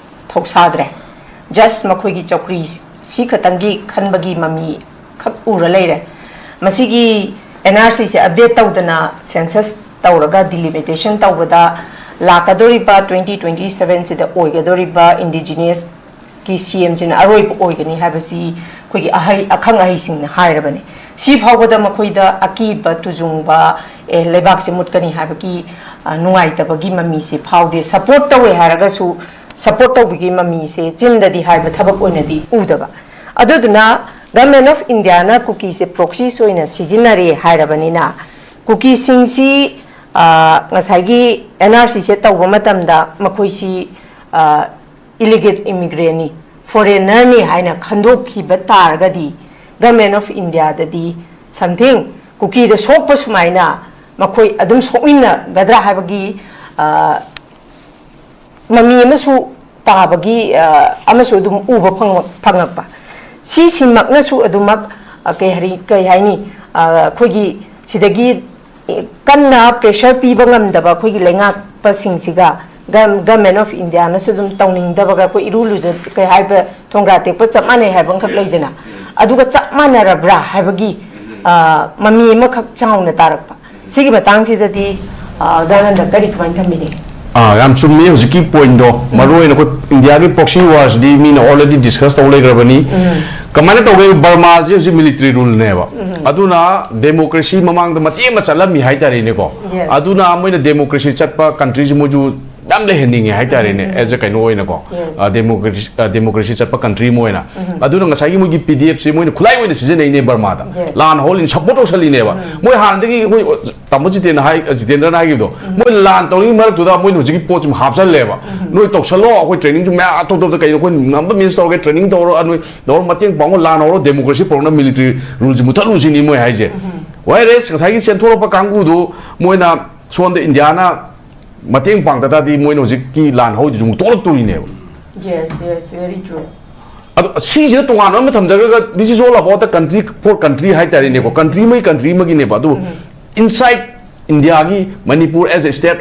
ꯊꯧꯁꯥꯗ꯭ꯔꯦ꯫ ꯖꯁ ꯃꯈꯣꯏꯒꯤ ꯆꯧꯀ꯭ꯔꯤ ꯁꯤ ꯈꯛꯇꯪꯒꯤ ꯈꯟꯕꯒꯤ ꯃꯃꯤ ꯈꯛ ꯎꯔ ꯂꯩꯔꯦ꯫ ꯃꯁꯤꯒꯤ ꯑꯦꯟ ꯑꯥꯔ ꯁꯤꯁꯦ ꯑꯞꯗꯦꯠ ꯇꯧꯗꯅ ꯁꯦꯟꯁꯁ ꯇꯧꯔꯒ ꯗꯤꯂꯤꯃꯤꯇꯦꯁꯟ ꯇꯧꯕꯗ ꯂꯥꯛꯀꯗꯧꯔꯤꯕ ꯇ꯭ꯋꯦꯟꯇꯤ ꯇ꯭ꯋꯦꯟꯇꯤ ꯁꯕꯦꯟꯁꯤꯗ ꯑꯣꯏꯒꯗꯧꯔꯤꯕ ꯏꯟꯗꯤꯖꯤꯅꯤꯌꯁ ꯀꯤ ꯁꯤ ꯑꯦꯝꯁꯤꯅ ꯑꯔꯣꯏꯕ ꯑꯣꯏꯒꯅꯤ ꯍꯥꯏꯕꯁꯤ ꯑꯩꯈꯣꯏꯒꯤ ꯑꯍꯩ, ꯑꯈꯪ ꯑꯍꯩꯁꯤꯡꯅ ꯍꯥꯏꯔꯕꯅꯤ꯫ ꯁꯤ ꯐꯥꯎꯕꯗ ꯃꯈꯣꯏꯗ ꯑꯀꯤꯕ ꯇꯨꯖꯨꯡꯕ, ꯑꯦ, ꯂꯩꯕꯥꯛꯁꯦ ꯃꯨꯠꯀꯅꯤ ꯍꯥꯏꯕꯒꯤ, ꯑ, ꯅꯨꯡꯉꯥꯏꯇꯕꯒꯤ ꯃꯃꯤꯁꯦ ꯐꯥꯎꯗꯦ꯫ ꯁꯄꯣꯔꯠ ꯇꯧꯋꯦ ꯍꯥꯏꯔꯒꯁꯨ ꯁꯄꯣꯔꯠ ꯇꯧꯕꯒꯤ ꯃꯃꯤꯁꯦ ꯆꯤꯟꯗꯗꯤ ꯍꯥꯏꯕ, ꯊꯕꯛ ꯑꯣꯏꯅꯗꯤ ꯎꯗꯕ꯫ ꯑꯗꯨꯗꯨꯅ ꯒꯚꯔꯟꯃꯦꯟ ꯑꯣꯐ ꯏꯟꯗꯤꯌꯥꯅ ꯀꯨꯀꯤꯁꯦ ꯄ꯭ꯔꯣꯛꯁꯤꯁ ꯑꯣꯏꯅ ꯁꯤꯖꯤꯟꯅꯔꯦ ꯍꯥꯏꯔꯕꯅꯤꯅ ꯀꯨꯀꯤꯁꯤꯡꯁꯤ, ꯑ, ꯉꯁꯥꯏꯒꯤ ꯑꯦꯟ ꯑꯥꯔ ꯁꯤꯁꯦ ꯇꯧꯕ ꯃꯇꯝꯗ ꯃꯈꯣꯏꯁꯤ ꯏꯂꯤꯒꯦꯜ ꯏꯃꯤꯒ꯭ꯔꯦꯟꯅꯤ, ꯐꯣꯔꯦꯅꯔꯅꯤ ꯍꯥꯏꯅ ꯈꯟꯗꯣꯛꯈꯤꯕ ꯇꯥꯔꯒꯗꯤ, ꯒꯚꯔꯟꯃꯦꯟ ꯑꯣꯐ ꯏꯟꯗꯤꯌꯥꯗꯗꯤ ꯁꯝꯊꯤꯡ ꯀꯨꯀꯤꯗ ꯁꯣꯛꯄ ꯁꯨꯃꯥꯏꯅ ꯃꯈꯣꯏ ꯑꯗꯨꯝ ꯁꯣꯛꯃꯤꯟꯅꯒꯗ꯭ꯔꯥ ꯍꯥꯏꯕꯒꯤ, ꯑ, ꯃꯃꯤ ꯑꯃꯁꯨ ꯇꯥꯕꯒꯤ, ꯑ, ꯑꯃꯁꯨ ꯑꯗꯨꯝ ꯎꯕ ꯐꯪ-, ꯐꯪꯉꯛꯄ꯫ ꯁꯤꯁꯤꯃꯛꯅꯁꯨ ꯑꯗꯨꯃꯛ, ꯑ, ꯀꯩ ꯍꯥꯏ-, ꯀꯩ ꯍꯥꯏꯅꯤ, ꯑ, ꯑꯩꯈꯣꯏꯒꯤ ꯁꯤꯗꯒꯤ ꯀꯟꯅ ꯄ꯭ꯔꯦꯁꯔ ꯄꯤꯕ ꯉꯝꯗꯕ ꯑꯩꯈꯣꯏꯒꯤ ꯂꯩꯉꯥꯛꯄꯁꯤꯡꯁꯤꯒ ꯒꯚꯔꯟꯃꯦꯟ ꯑꯣꯐ ꯏꯟꯗꯤꯌꯥꯅꯁꯨ ꯑꯗꯨꯝ ꯇꯧꯅꯤꯡꯗꯕꯒ, ꯑꯩꯈꯣꯏ ꯏꯔꯨ ꯂꯨꯖ-, ꯀꯩ ꯍꯥꯏꯕ, ꯊꯣꯡꯒ꯭ꯔꯥ ꯇꯦꯛꯄ ꯆꯞ ꯃꯥꯟꯅꯩ ꯍꯥꯏꯕ ꯑꯃꯈꯛ ꯂꯩꯗꯅ, ꯑꯗꯨꯒ ꯆꯞ ꯃꯥꯟꯅꯔꯕ꯭ꯔꯥ ꯍꯥꯏꯕꯒꯤ, ꯑ, ꯃꯃꯤ ꯑꯃꯈꯛ ꯆꯥꯎꯅ ꯇꯥꯔꯛꯄ꯫ ꯁꯤꯒꯤ ꯃꯇꯥꯡꯁꯤꯗꯗꯤ, ꯑ, ꯑꯣꯖꯥ ꯅꯟꯗ ꯀꯔꯤ, ꯀꯃꯥꯏꯅ ꯊꯝꯕꯤꯅꯤ? ꯑꯥ, ꯌꯥꯝ ꯆꯨꯝꯃꯤ ꯍꯧꯖꯤꯛꯀꯤ ꯄꯣꯏꯟꯗꯣ꯫ ꯎꯝ꯫ ꯃꯔꯨ ꯑꯣꯏꯅ ꯑꯩꯈꯣꯏ ꯏꯟꯗꯤꯌꯥꯒꯤ ꯄ꯭ꯔꯣꯛꯁꯤ ꯋꯥꯔꯁꯤꯗꯤ ꯃꯤꯅ ꯑꯣꯜꯔꯦꯗꯤ ꯗꯤꯁꯀꯁ ꯇꯧ ꯂꯩꯈ꯭ꯔꯕꯅꯤ꯫ ꯎꯝ꯫ ꯀꯃꯥꯏꯅ ꯇꯧꯒꯦ? ꯕꯔꯃꯥꯁꯤ ꯍꯧꯖꯤꯛ ꯃꯤꯂꯤꯇꯔꯤ ꯔꯨꯜꯅꯦꯕ꯫ ꯎꯝ꯫ ꯑꯗꯨꯅ ꯗꯦꯃꯣꯀ꯭ꯔꯦꯁꯤ ꯃꯃꯥꯡꯗ ꯃꯇꯦꯛ ꯑꯃ ꯆꯠꯂꯝꯃꯤ ꯍꯥꯏꯇꯥꯔꯦꯅꯦꯀꯣ꯫ Yes꯫ ꯑꯗꯨꯅ ꯃꯣꯏꯅ ꯗꯦꯃꯣꯀ꯭ꯔꯦꯁꯤ ꯆꯠꯄ ꯀꯟꯇ꯭ꯔꯤꯁꯤ ꯃꯣꯏꯁꯨ ꯌꯥꯝ ꯂꯩꯍꯟꯅꯤꯡꯉꯦ ꯍꯥꯏꯇꯥꯔꯦꯅꯦ, ꯎꯝ꯫ As a ꯀꯩꯅꯣ ꯑꯣꯏꯅꯀꯣ꯫ Yes꯫ ꯑ, ꯗꯦꯃꯣꯀ꯭ꯔꯦꯁꯤ, ꯑ, ꯗꯦꯃꯣꯀ꯭ꯔꯦꯁꯤ ꯆꯠꯄ ꯀꯟꯇ꯭ꯔꯤ ꯑꯃ ꯑꯣꯏꯅ꯫ ꯎꯝ꯫ ꯑꯗꯨꯅ ꯉꯁꯥꯏꯒꯤ ꯃꯣꯏꯒꯤ ꯄꯤ ꯗꯤ ꯑꯦꯐꯁꯤ ꯃꯣꯏꯅ ꯈꯨꯠꯂꯥꯏ ꯑꯣꯏꯅ ꯁꯤꯖꯤꯟꯅꯩꯅꯦ ꯕꯔꯃꯥꯗ꯫ Yes꯫ ꯂꯥꯟ ꯍꯧꯔꯤꯅꯤ, ꯁꯞꯄꯣꯔꯠ ꯇꯧꯁꯜꯂꯤꯅꯦꯕ꯫ ꯎꯝ꯫ ꯃꯣꯏ ꯍꯥꯟꯅꯗꯒꯤ ꯑꯩꯈꯣꯏ ꯇꯥꯃꯣ ꯖꯤꯇꯦꯟꯅ ꯍꯥꯏ, ꯖꯤꯇꯦꯟꯗ꯭ꯔꯅ ꯍꯥꯏꯈꯤꯕꯗꯣ, ꯎꯝ꯫ ꯃꯣꯏ ꯂꯥꯟ ꯇꯧꯔꯤꯉꯩ ꯃꯔꯛꯇꯨꯗ ꯃꯣꯏꯅ ꯍꯧꯖꯤꯛꯀꯤ ꯄꯣꯠꯁꯤ ꯍꯥꯞꯆꯜꯂꯦꯕ꯫ ꯎꯝ꯫ ꯅꯣꯏ ꯇꯧꯁꯜꯂꯣ, ꯑꯩꯈꯣꯏ ꯇ꯭ꯔꯦꯅꯤꯡꯁꯨ ꯃꯌꯥꯝ ꯑꯇꯣꯞ ꯑꯇꯣꯞꯄ ꯀꯩꯅꯣ ꯑꯩꯈꯣꯏ ꯉꯝꯕ ꯃꯤꯟꯁ ꯇꯧꯔꯒꯦ, ꯇ꯭ꯔꯦꯅꯤꯡ ꯇꯧꯔꯣ, ꯅꯣꯏ ꯇꯧꯔꯣ, ꯃꯇꯦꯡ ꯄꯥꯡꯉꯣ, ꯂꯥꯟ ꯍꯧꯔꯣ, ꯗꯦꯃꯣꯀ꯭ꯔꯦꯁꯤ ꯄꯨꯔꯛꯅ ꯃꯤꯂꯤꯇꯔꯤ ꯔꯨꯜꯁꯤ ꯃꯨꯊꯠꯂꯨꯁꯤꯅꯤ ꯃꯣꯏ ꯍꯥꯏꯁꯦ꯫ ꯎꯝ꯫ Whereas ꯉꯁꯥꯏꯒꯤ ꯆꯦꯟꯊꯣꯔꯛꯄ ꯀꯥꯡꯕꯨꯗꯨ ꯃꯣꯏꯅ ꯁꯣꯝꯗ ꯏꯟꯗꯤꯌꯥꯅ ꯃꯇꯦꯡ ꯄꯥꯡꯗ ꯇꯥꯔꯗꯤ ꯃꯣꯏꯅ ꯍꯧꯖꯤꯛꯀꯤ ꯂꯥꯟ ꯍꯧꯔꯤꯗꯨꯁꯨ ꯑꯃꯨꯛ ꯇꯣꯛꯂꯛꯇꯣꯔꯤꯅꯦꯕ꯫ Yes, yes, very true. ꯑꯗꯣ ꯁꯤꯁꯤꯅ ꯇꯣꯉꯥꯟꯕ ꯑꯃ ꯊꯝꯖꯈ꯭ꯔꯒ, this is all about the country for country ꯍꯥꯏꯇꯥꯔꯦꯅꯦꯀꯣ, ꯀꯟꯇ꯭ꯔꯤ ꯑꯃꯒꯤ ꯀꯟꯇ꯭ꯔꯤ ꯑꯃꯒꯤꯅꯦꯕ꯫ ꯑꯗꯨ ꯎꯝ꯫ Inside ꯏꯟꯗꯤꯌꯥꯒꯤ Manipur as a state,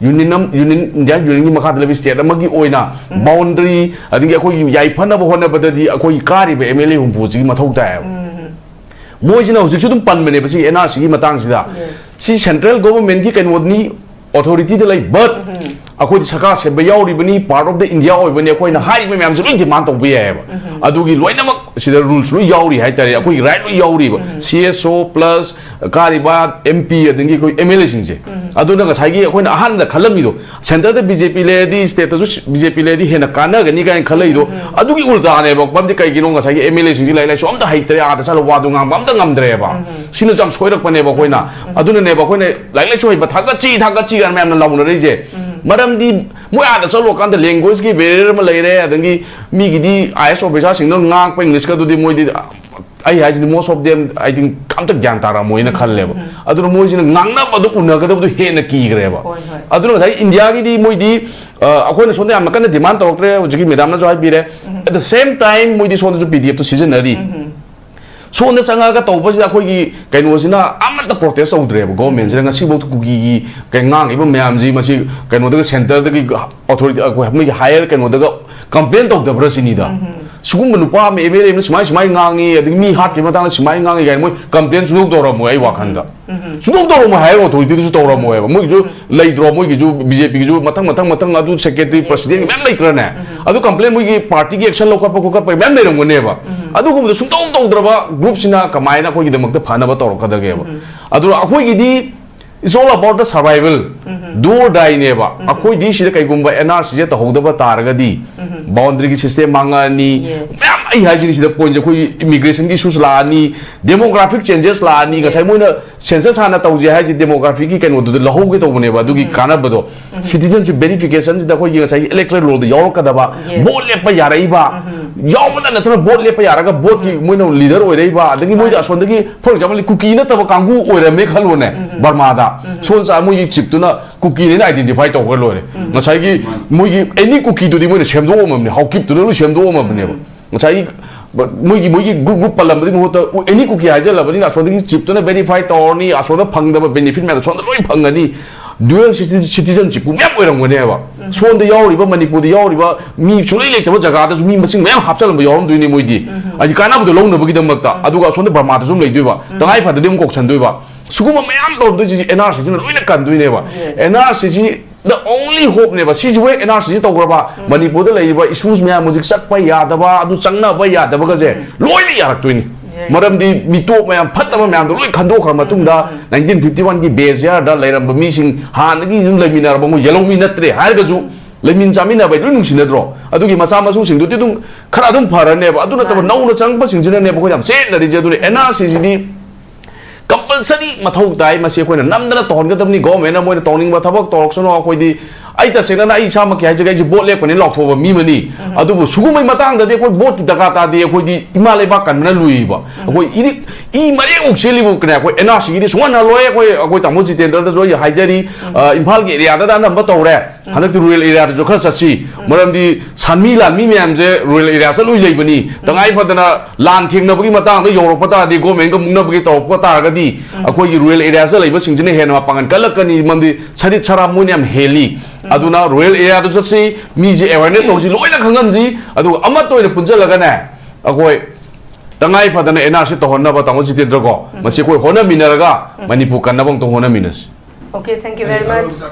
union ꯑꯃ, ꯌꯨꯅꯤꯌꯟ, ꯏꯟꯗꯤꯌꯥꯟ ꯌꯨꯅꯤꯌꯟꯒꯤ ꯃꯈꯥꯗ ꯂꯩꯕ ꯁ꯭ꯇꯦꯠ ꯑꯃꯒꯤ ꯑꯣꯏꯅ ꯎꯝ꯫ ꯕꯥꯎꯟꯗꯔꯤ, ꯑꯗꯒꯤ ꯑꯩꯈꯣꯏꯒꯤ ꯌꯥꯏꯐꯅꯕ ꯍꯣꯠꯅꯕꯗꯗꯤ ꯑꯩꯈꯣꯏꯒꯤ ꯀꯥꯔꯤꯕ ꯑꯦꯝ ꯑꯦꯜ ꯑꯦ ꯍꯨꯝꯐꯨꯁꯤꯒꯤ ꯃꯊꯧ ꯇꯥꯏꯌꯦꯕ꯫ ꯎꯝ꯫ ꯃꯣꯏꯁꯤꯅ ꯍꯧꯖꯤꯛꯁꯨ ꯑꯗꯨꯝ ꯄꯟꯕꯅꯦꯕ ꯁꯤ ꯑꯦꯟ ꯑꯥꯔ ꯁꯤꯒꯤ ꯃꯇꯥꯡꯁꯤꯗ꯫ Yes꯫ ꯁꯤ ꯁꯦꯟꯇ꯭ꯔꯦꯜ ꯒꯣꯚꯔꯟꯃꯦꯟꯠꯀꯤ ꯀꯩꯅꯣꯅꯤ, ꯑꯣꯊꯣꯔꯤꯇꯤꯗ ꯂꯩ, but ꯎꯝ꯫ ꯑꯩꯈꯣꯏꯗꯤ ꯁꯔꯀꯥꯔ ꯁꯦꯝꯕ ꯌꯥꯎꯔꯤꯕꯅꯤ, part of the India ꯑꯣꯏꯕꯅꯤ, ꯑꯩꯈꯣꯏꯅ ꯍꯥꯏꯔꯤꯕ ꯃꯌꯥꯝꯁꯦ ꯂꯣꯏ ꯗꯤꯃꯥꯟ ꯇꯧꯕ ꯌꯥꯏꯑꯕ꯫ ꯎꯝ꯫ ꯑꯗꯨꯒꯤ ꯂꯣꯏꯅꯃꯛ ꯁꯤꯗ ꯔꯨꯜꯁ ꯂꯣꯏ ꯌꯥꯎꯔꯤ ꯍꯥꯏꯇꯥꯔꯦ, ꯑꯩꯈꯣꯏꯒꯤ ꯔꯥꯏꯠ ꯂꯣꯏ ꯌꯥꯎꯔꯤꯕ꯫ ꯎꯝ꯫ ꯁꯤ ꯑꯦꯁ ꯑꯣ plus ꯀꯥꯔꯤꯕ ꯑꯦꯝ ꯄꯤ ꯑꯗꯒꯤ ꯑꯩꯈꯣꯏ ꯑꯦꯝ ꯑꯦꯜ ꯑꯦꯁꯤꯡꯁꯦ꯫ ꯎꯝ꯫ ꯑꯗꯨꯅ ꯉꯁꯥꯏꯒꯤ ꯑꯩꯈꯣꯏꯅ ꯑꯍꯥꯟꯕꯗ ꯈꯜꯂꯝꯃꯤꯗꯣ, ꯁꯦꯟꯇꯔꯗ ꯕꯤ ꯖꯦ ꯄꯤ ꯂꯩꯔꯗꯤ ꯁ꯭ꯇꯦꯠꯇꯁꯨ ꯕꯤ ꯖꯦ ꯄꯤ ꯂꯩꯔꯗꯤ ꯍꯦꯟꯅ ꯀꯥꯟꯅꯒꯅꯤ ꯀꯥꯏꯅ ꯈꯜꯂꯛꯏꯗꯣ, ꯎꯝ꯫ ꯑꯗꯨꯒꯤ ꯎꯜꯇꯥꯅꯦꯕ꯫ ꯃꯔꯝꯗꯤ ꯀꯩꯒꯤꯅꯣ, ꯉꯁꯥꯏꯒꯤ ꯑꯦꯝ ꯑꯦꯜ ꯑꯦꯁꯤꯡꯁꯤ ꯂꯥꯏꯔꯤꯛ ꯂꯥꯏꯁꯨ ꯑꯝꯇ ꯍꯩꯇ꯭ꯔꯦ, ꯑꯥꯗ ꯆꯠꯂꯒ ꯋꯥꯗꯣ ꯉꯥꯡꯕ ꯑꯝꯇ ꯉꯝꯗ꯭ꯔꯦꯕ꯫ ꯎꯝ꯫ ꯁꯤꯅꯁꯨ ꯌꯥꯝ ꯁꯣꯏꯔꯛꯄꯅꯦꯕ ꯑꯩꯈꯣꯏꯅ꯫ ꯎꯝ꯫ ꯑꯗꯨꯅꯅꯦꯕ ꯑꯩꯈꯣꯏꯅ ꯂꯥꯏꯔꯤꯛ ꯂꯥꯏꯁꯨ ꯍꯩꯕ ꯊꯥꯒꯠꯁꯤ, ꯊꯥꯒꯠꯁꯤ ꯀꯥꯏꯅ ꯃꯌꯥꯝꯅ ꯂꯥꯎꯅꯔꯛꯏꯁꯦ꯫ ꯎꯝ꯫ ꯃꯔꯝꯗꯤ ꯃꯣꯏ ꯑꯥꯗ ꯆꯠꯂꯨꯔꯀꯥꯟꯗ language ꯀꯤ barrier ꯑꯃ ꯂꯩꯔꯦ, ꯑꯗꯒꯤ ꯃꯤꯒꯤꯗꯤ IAS officer ꯁꯤꯡꯗꯨꯅ ꯉꯥꯡꯉꯛꯄ English ꯀꯗꯨꯗꯤ ꯃꯣꯏꯗꯤ, ꯑꯩ ꯍꯥꯏꯁꯤꯅꯤ, most of them, I think, ꯑꯝꯇ ꯒ꯭ꯌꯥꯟ ꯇꯥꯔꯝꯃꯣꯏꯅ ꯈꯜꯂꯦꯕ꯫ ꯑꯗꯨꯅ ꯃꯣꯏꯁꯤꯅ ꯉꯥꯡꯅꯕꯗꯣ ꯎꯅꯒꯗꯕꯗꯣ ꯍꯦꯟꯅ ꯀꯤꯈ꯭ꯔꯦꯕ꯫ ꯍꯣꯏ, ꯍꯣꯏ꯫ ꯑꯗꯨꯅ ꯉꯁꯥꯏ ꯏꯟꯗꯤꯌꯥꯒꯤꯗꯤ ꯃꯣꯏꯗꯤ, ꯑ, ꯑꯩꯈꯣꯏꯅ ꯁꯣꯝꯗ ꯌꯥꯝꯅ ꯀꯟꯅ demand ꯇꯧꯔꯛꯇ꯭ꯔꯦ, ꯍꯧꯖꯤꯛꯀꯤ madam ꯅꯁꯨ ꯍꯥꯏꯕꯤꯔꯦ꯫ At the same time, ꯃꯣꯏꯗꯤ ꯁꯣꯝꯗꯁꯨ PDF ꯇꯨ ꯁꯤꯖꯤꯟꯅꯔꯤ꯫ ꯁꯣꯝꯗ ꯆꯪꯉꯛꯑꯒ ꯇꯧꯕꯁꯤꯗ ꯑꯩꯈꯣꯏꯒꯤ ꯀꯩꯅꯣꯁꯤꯅ ꯑꯃꯠꯇ protest ꯇꯧꯗ꯭ꯔꯦꯕ꯫ Government ꯁꯤꯅ ꯉꯁꯤꯐꯥꯎ ꯀꯨꯀꯤꯒꯤ ꯀꯩ ꯉꯥꯡꯉꯤꯕ ꯃꯌꯥꯝꯁꯤ, ꯃꯁꯤ ꯀꯩꯅꯣꯗꯒ, centre ꯗꯒꯤ authority, ꯑꯩꯈꯣꯏ ꯃꯣꯏꯒꯤ higher ꯀꯩꯅꯣꯗꯒ complain ꯇꯧꯗꯕ꯭ꯔꯥ ꯁꯤꯅꯤꯗ꯫ ꯁꯤꯒꯨꯝꯕ ꯅꯨꯄꯥ ꯑꯃ MLA ꯑꯃꯅ ꯁꯨꯃꯥꯏ ꯁꯨꯃꯥꯏ ꯉꯥꯡꯉꯤ, ꯑꯗꯒꯤ ꯃꯤ ꯍꯥꯠꯈꯤꯕ ꯃꯇꯥꯡꯗ ꯁꯨꯃꯥꯏ ꯉꯥꯡꯉꯤ ꯀꯥꯏꯅ ꯃꯣꯏ complain ꯁꯨꯡꯇꯧ ꯇꯧꯔꯝꯃꯣꯏ ꯑꯩ ꯋꯥꯈꯜꯗ꯫ ꯁꯨꯡꯇꯧ ꯇꯧꯔꯝꯃꯣꯏ, higher authority ꯗꯁꯨ ꯇꯧꯔꯝꯃꯣꯏꯕ꯫ ꯃꯣꯏꯒꯤꯁꯨ ꯂꯩꯇ꯭ꯔꯣ, ꯃꯣꯏꯒꯤꯁꯨ BJP ꯒꯤꯁꯨ ꯃꯊꯪ ꯃꯊꯪ ꯃꯊꯪ ꯑꯗꯨ secretary, president ꯃꯌꯥꯝ ꯂꯩꯇ꯭ꯔꯅꯦ? ꯑꯗꯨ complain ꯃꯣꯏꯒꯤ party ꯒꯤ action ꯂꯧꯈꯠꯄ ꯈꯣꯀꯠꯄ ꯃꯌꯥꯝ ꯂꯩꯔꯝꯒꯅꯦꯕ꯫ ꯑꯗꯨꯒꯨꯝꯕꯗꯣ ꯁꯨꯡꯇꯧ ꯇꯧꯗ꯭ꯔꯕ group ꯁꯤꯅ ꯀꯃꯥꯏꯅ ꯑꯩꯈꯣꯏꯒꯤꯗꯃꯛꯇ ꯐꯅꯕ ꯇꯧꯔꯛꯀꯗꯒꯦꯕ? ꯑꯗꯨꯅ ꯑꯩꯈꯣꯏꯒꯤꯗꯤ it's all about the survival, do or die ꯅꯦꯕ꯫ ꯑꯩꯈꯣꯏꯗꯤ ꯁꯤꯗ ꯀꯩꯒꯨꯝꯕ NRC ꯁꯦ ꯇꯧꯍꯧꯗꯕ ꯇꯥꯔꯒꯗꯤ boundary ꯒꯤ system ꯃꯥꯡꯉꯛꯑꯅꯤ꯫ Yes. ꯃꯌꯥꯝ ꯑꯩ ꯍꯥꯏꯁꯤꯅꯤ, ꯁꯤꯗ point ꯁꯦ ꯑꯩꯈꯣꯏ immigration ꯒꯤ issues ꯂꯥꯛꯑꯅꯤ, demographic changes ꯂꯥꯛꯑꯅꯤ꯫ ꯉꯁꯥꯏ ꯃꯣꯏꯅ census ꯍꯥꯟꯅ ꯇꯧꯁꯦ ꯍꯥꯏꯁꯦ demography ꯒꯤ ꯀꯩꯅꯣꯗꯨꯗ ꯂꯧꯍꯧꯒꯦ ꯇꯧꯕꯅꯦꯕ, ꯑꯗꯨꯒꯤ ꯀꯥꯟꯅꯕꯗꯣ꯫ Citizenship verification ꯁꯤꯗ ꯑꯩꯈꯣꯏꯒꯤ ꯉꯁꯥꯏꯒꯤ electoral roll ꯗ ꯌꯥꯎꯔꯛꯀꯗꯕ, Yes. vote ꯂꯦꯞꯄ ꯌꯥꯔꯛꯏꯕ, ꯌꯥꯎꯕꯗ ꯅꯠꯇꯅ vote ꯂꯦꯞꯄ ꯌꯥꯔꯒ vote ꯀꯤ ꯃꯣꯏꯅ leader ꯑꯣꯏꯔꯛꯏꯕ, ꯑꯗꯒꯤ ꯃꯣꯏꯗ ꯑꯁꯣꯝꯗꯒꯤ, for example, ꯀꯨꯀꯤ ꯅꯠꯇꯕ ꯀꯥꯡꯕꯨ ꯑꯣꯏꯔꯝꯃꯦ ꯈꯜꯂꯣꯅꯦ, ꯕꯔꯃꯥꯗ꯫ ꯁꯣꯝ ꯆꯥ ꯃꯣꯏꯒꯤ chief ꯇꯨꯅ ꯀꯨꯀꯤꯅꯦꯅ identify ꯇꯧꯈ꯭ꯔ ꯂꯣꯏꯔꯦ꯫ ꯉꯁꯥꯏꯒꯤ ꯃꯣꯏꯒꯤ any ꯀꯨꯀꯤꯗꯨꯗꯤ ꯃꯣꯏꯅ ꯁꯦꯝꯗꯣꯛꯑꯝꯃꯕꯅꯦ, ꯍꯥꯎꯀꯤꯞꯇꯨꯅ ꯂꯣꯏ ꯁꯦꯝꯗꯣꯛꯑꯝꯃꯕꯅꯦꯕ꯫ ꯉꯁꯥꯏꯒꯤ ꯃꯣꯏꯒꯤ, ꯃꯣꯏꯒꯤ group, group ꯄꯜꯂꯝꯕꯗꯨꯒꯤ ꯃꯍꯨꯠꯇ any ꯀꯨꯀꯤ ꯍꯥꯏꯖꯜꯂꯕꯅꯤꯅ ꯑꯁꯣꯝꯗꯒꯤ chief ꯇꯨꯅ verify ꯇꯧꯔꯅꯤ, ꯑꯁꯣꯝꯗ ꯐꯪꯗꯕ benefit ꯃꯌꯥꯝꯗꯣ ꯁꯣꯝꯗ ꯂꯣꯏ ꯐꯪꯒꯅꯤ꯫ Dual citizenship ꯄꯨ ꯃꯌꯥꯝ ꯑꯣꯏꯔꯝꯒꯅꯦꯕ꯫ ꯁꯣꯝꯗ ꯌꯥꯎꯔꯤꯕ, ꯃꯅꯤꯄꯨꯔꯗ ꯌꯥꯎꯔꯤꯕ ꯃꯤ ꯁꯨꯡꯂꯩ ꯂꯩꯇꯕ ꯖꯒꯥꯗꯁꯨ ꯃꯤ ꯃꯁꯤꯡ ꯃꯌꯥꯝ ꯍꯥꯞꯆꯜꯂꯝꯕ ꯌꯥꯎꯔꯝꯗꯣꯏꯅꯤ ꯃꯣꯏꯗꯤ꯫ ꯍꯥꯏꯗꯤ ꯀꯥꯟꯅꯕꯗꯣ ꯂꯧꯅꯕꯒꯤꯗꯃꯛꯇ꯫ ꯑꯗꯨꯒ ꯑꯁꯣꯝꯗ ꯕꯔꯃꯥꯗꯁꯨ ꯑꯃꯨꯛ ꯂꯩꯗꯣꯏꯕ꯫ ꯇꯉꯥꯏ ꯐꯗꯗꯤ ꯑꯃꯨꯛ ꯀꯧꯁꯟꯗꯣꯏꯕ꯫ ꯁꯤꯒꯨꯝꯕ ꯃꯌꯥꯝ ꯇꯧꯔꯝꯗꯣꯏꯁꯤ NRC ꯁꯤꯅ ꯂꯣꯏꯅ ꯀꯟꯗꯣꯏꯅꯦꯕ꯫ Yes. NRC ꯁꯤ the only hope ꯅꯦꯕ꯫ ꯁꯤꯁꯤ ꯍꯣꯏ NRC ꯁꯤ ꯇꯧꯈ꯭ꯔꯕ, ꯃꯅꯤꯄꯨꯔꯗ ꯂꯩꯔꯤꯕ issues ꯃꯌꯥꯝ, ꯍꯧꯖꯤꯛ ꯆꯠꯄ ꯌꯥꯗꯕ, ꯑꯗꯨ ꯆꯪꯅꯕ ꯌꯥꯗꯕꯒꯁꯦ ꯂꯣꯏꯅ ꯌꯥꯔꯛꯇꯣꯏꯅꯤ꯫ Yes. ꯃꯔꯝꯗꯤ ꯃꯤꯇꯣꯞ ꯃꯌꯥꯝ, ꯐꯠꯇꯕ ꯃꯌꯥꯝꯗꯣ ꯂꯣꯏ ꯈꯟꯗꯣꯛꯈ꯭ꯔ ꯃꯇꯨꯡꯗ, nineteen fifty one ꯒꯤ base year ꯗ ꯂꯩꯔꯝꯕ ꯃꯤꯁꯤꯡ, ꯍꯥꯟꯅꯗꯒꯤ ꯑꯗꯨꯝ ꯂꯩꯃꯤꯟꯅꯔꯕ, ꯃꯣꯏ ꯌꯦꯜꯍꯧꯃꯤ ꯅꯠꯇ꯭ꯔꯦ ꯍꯥꯏꯔꯒꯁꯨ, ꯂꯩꯃꯤꯟ ꯆꯥꯃꯤꯟꯅꯕ ꯍꯥꯏꯗꯤ ꯂꯣꯏ ꯅꯨꯡꯁꯤꯅꯗ꯭ꯔꯣ? ꯑꯗꯨꯒꯤ ꯃꯆꯥ ꯃꯁꯨꯁꯤꯡꯗꯨꯗꯤ ꯑꯗꯨꯝ ꯈꯔ ꯑꯗꯨꯝ ꯐꯔꯅꯦꯕ꯫ ꯑꯗꯨ ꯅꯠꯇꯕ ꯃꯥꯅꯦ꯫ ꯅꯧꯅ ꯆꯪꯉꯛꯄꯁꯤꯡꯁꯤꯅꯅꯦꯕ ꯑꯩꯈꯣꯏ ꯌꯥꯝ ꯆꯦꯠꯅꯔꯤꯁꯦ꯫ ꯑꯗꯨꯅ NRC ꯁꯤꯗꯤ compulsory ꯃꯊꯧ ꯇꯥꯏ꯫ ꯃꯁꯤ ꯑꯩꯈꯣꯏꯅ ꯅꯝꯗꯅ ꯇꯧꯍꯟꯒꯗꯕꯅꯤ꯫ Government ꯅ ꯃꯣꯏꯅ ꯇꯧꯅꯤꯡꯕ ꯊꯕꯛ ꯇꯧꯔꯛꯁꯅꯨ꯫ ꯑꯩꯈꯣꯏꯗꯤ ꯑꯩ ꯇꯁꯦꯡꯅ ꯑꯩ ꯏꯁꯥꯃꯛꯀꯤ ꯍꯥꯏꯖꯒꯦ, ꯑꯩꯁꯦ ꯚꯣꯠ ꯂꯦꯞꯀꯅꯤ ꯂꯥꯎꯊꯣꯛꯑꯕ ꯃꯤ ꯑꯃꯅꯤ꯫ ꯑꯗꯨꯕꯨ ꯁꯤꯒꯨꯝꯕꯩ ꯃꯇꯥꯡꯗꯗꯤ ꯑꯩꯈꯣꯏ ꯚꯣꯠꯀꯤ ꯗꯔꯀꯥꯔ ꯇꯥꯗꯦ꯫ ꯑꯩꯈꯣꯏꯗꯤ ꯏꯃꯥ ꯂꯩꯕꯥꯛ ꯀꯟꯕꯅ ꯂꯨꯏꯕ꯫ ꯑꯩꯈꯣꯏ ꯏꯗꯤ ꯏ ꯃꯔꯦꯡ ꯎꯛꯁꯦꯜꯂꯤꯕꯨ ꯀꯅꯦ ꯑꯩꯈꯣꯏ ꯑꯦꯟ ꯑꯥꯔ ꯁꯤꯒꯤꯗꯤ ꯁꯨꯡꯍꯟ ꯍꯜꯂꯣꯏ꯫ ꯑꯩꯈꯣꯏ ꯑꯩꯈꯣꯏ ꯇꯥꯃꯣ ꯖꯤꯇꯦꯟꯗ꯭ꯔꯗꯁꯨ ꯑꯩ ꯍꯥꯏꯖꯔꯤ, ꯑ, ꯏꯝꯐꯥꯜꯒꯤ ꯑꯦꯔꯤꯌꯥꯗ ꯑꯅꯝꯕ ꯇꯧꯔꯦ꯫ ꯍꯟꯗꯛꯇꯤ ꯔꯨꯔꯦꯜ ꯑꯦꯔꯤꯌꯥꯗꯁꯨ ꯈꯔ ꯆꯠꯁꯤ꯫ ꯃꯔꯝꯗꯤ ꯁꯥꯟꯃꯤ ꯂꯥꯟꯃꯤ ꯃꯌꯥꯝꯁꯦ ꯔꯨꯔꯦꯜ ꯑꯦꯔꯤꯌꯥ ꯆꯠꯂꯣꯏ ꯂꯩꯕꯅꯤ꯫ ꯇꯉꯥꯏ ꯐꯗꯅ ꯂꯥꯟ ꯊꯦꯡꯅꯕꯒꯤ ꯃꯇꯥꯡꯗ ꯌꯧꯔꯛꯄ ꯇꯥꯔꯗꯤ, ꯒꯣꯔꯃꯦꯟꯒ ꯃꯨꯛꯅꯕꯒꯤ ꯇꯧꯔꯛꯄ ꯇꯥꯔꯒꯗꯤ, ꯑꯩꯈꯣꯏꯒꯤ ꯔꯨꯔꯦꯜ ꯑꯦꯔꯤꯌꯥꯁꯇ ꯂꯩꯕꯁꯤꯡꯁꯤꯅ ꯍꯦꯟꯅ ꯃꯄꯥꯡꯒꯜ ꯀꯜꯂꯛꯀꯅꯤ꯫ ꯃꯔꯝꯗꯤ ꯁꯔꯤꯠ ꯁꯔꯥ ꯃꯣꯏꯅ ꯌꯥꯝ ꯍꯦꯜꯂꯤ꯫ ꯑꯗꯨꯅ ꯔꯨꯔꯦꯜ ꯑꯦꯔꯤꯌꯥꯗ ꯆꯠꯁꯤ, ꯃꯤꯁꯦ ꯑꯦꯋꯦꯔꯅꯦꯁ ꯇꯧꯁꯤ, ꯂꯣꯏꯅ ꯈꯪꯍꯟꯁꯤ꯫ ꯑꯗꯨꯒ ꯑꯃꯠꯇ ꯑꯣꯏꯅ ꯄꯨꯟꯁꯤꯜꯂꯒꯅꯦ, ꯑꯩꯈꯣꯏ ꯇꯉꯥꯏ ꯐꯗꯅ ꯑꯦꯟ ꯑꯥꯔ ꯁꯤ ꯇꯧꯍꯟꯅꯕ, ꯇꯥꯃꯣ ꯖꯤꯇꯦꯟꯗ꯭ꯔ ꯀꯣ, ꯃꯁꯤ ꯑꯩꯈꯣꯏ ꯍꯣꯠꯅꯃꯤꯟꯅꯔꯒ ꯃꯅꯤꯄꯨꯔ ꯀꯟꯅꯕ ꯑꯃꯨꯛꯇꯪ ꯍꯣꯠꯅꯃꯤꯟꯅꯁꯤ꯫ Okay, thank you very much.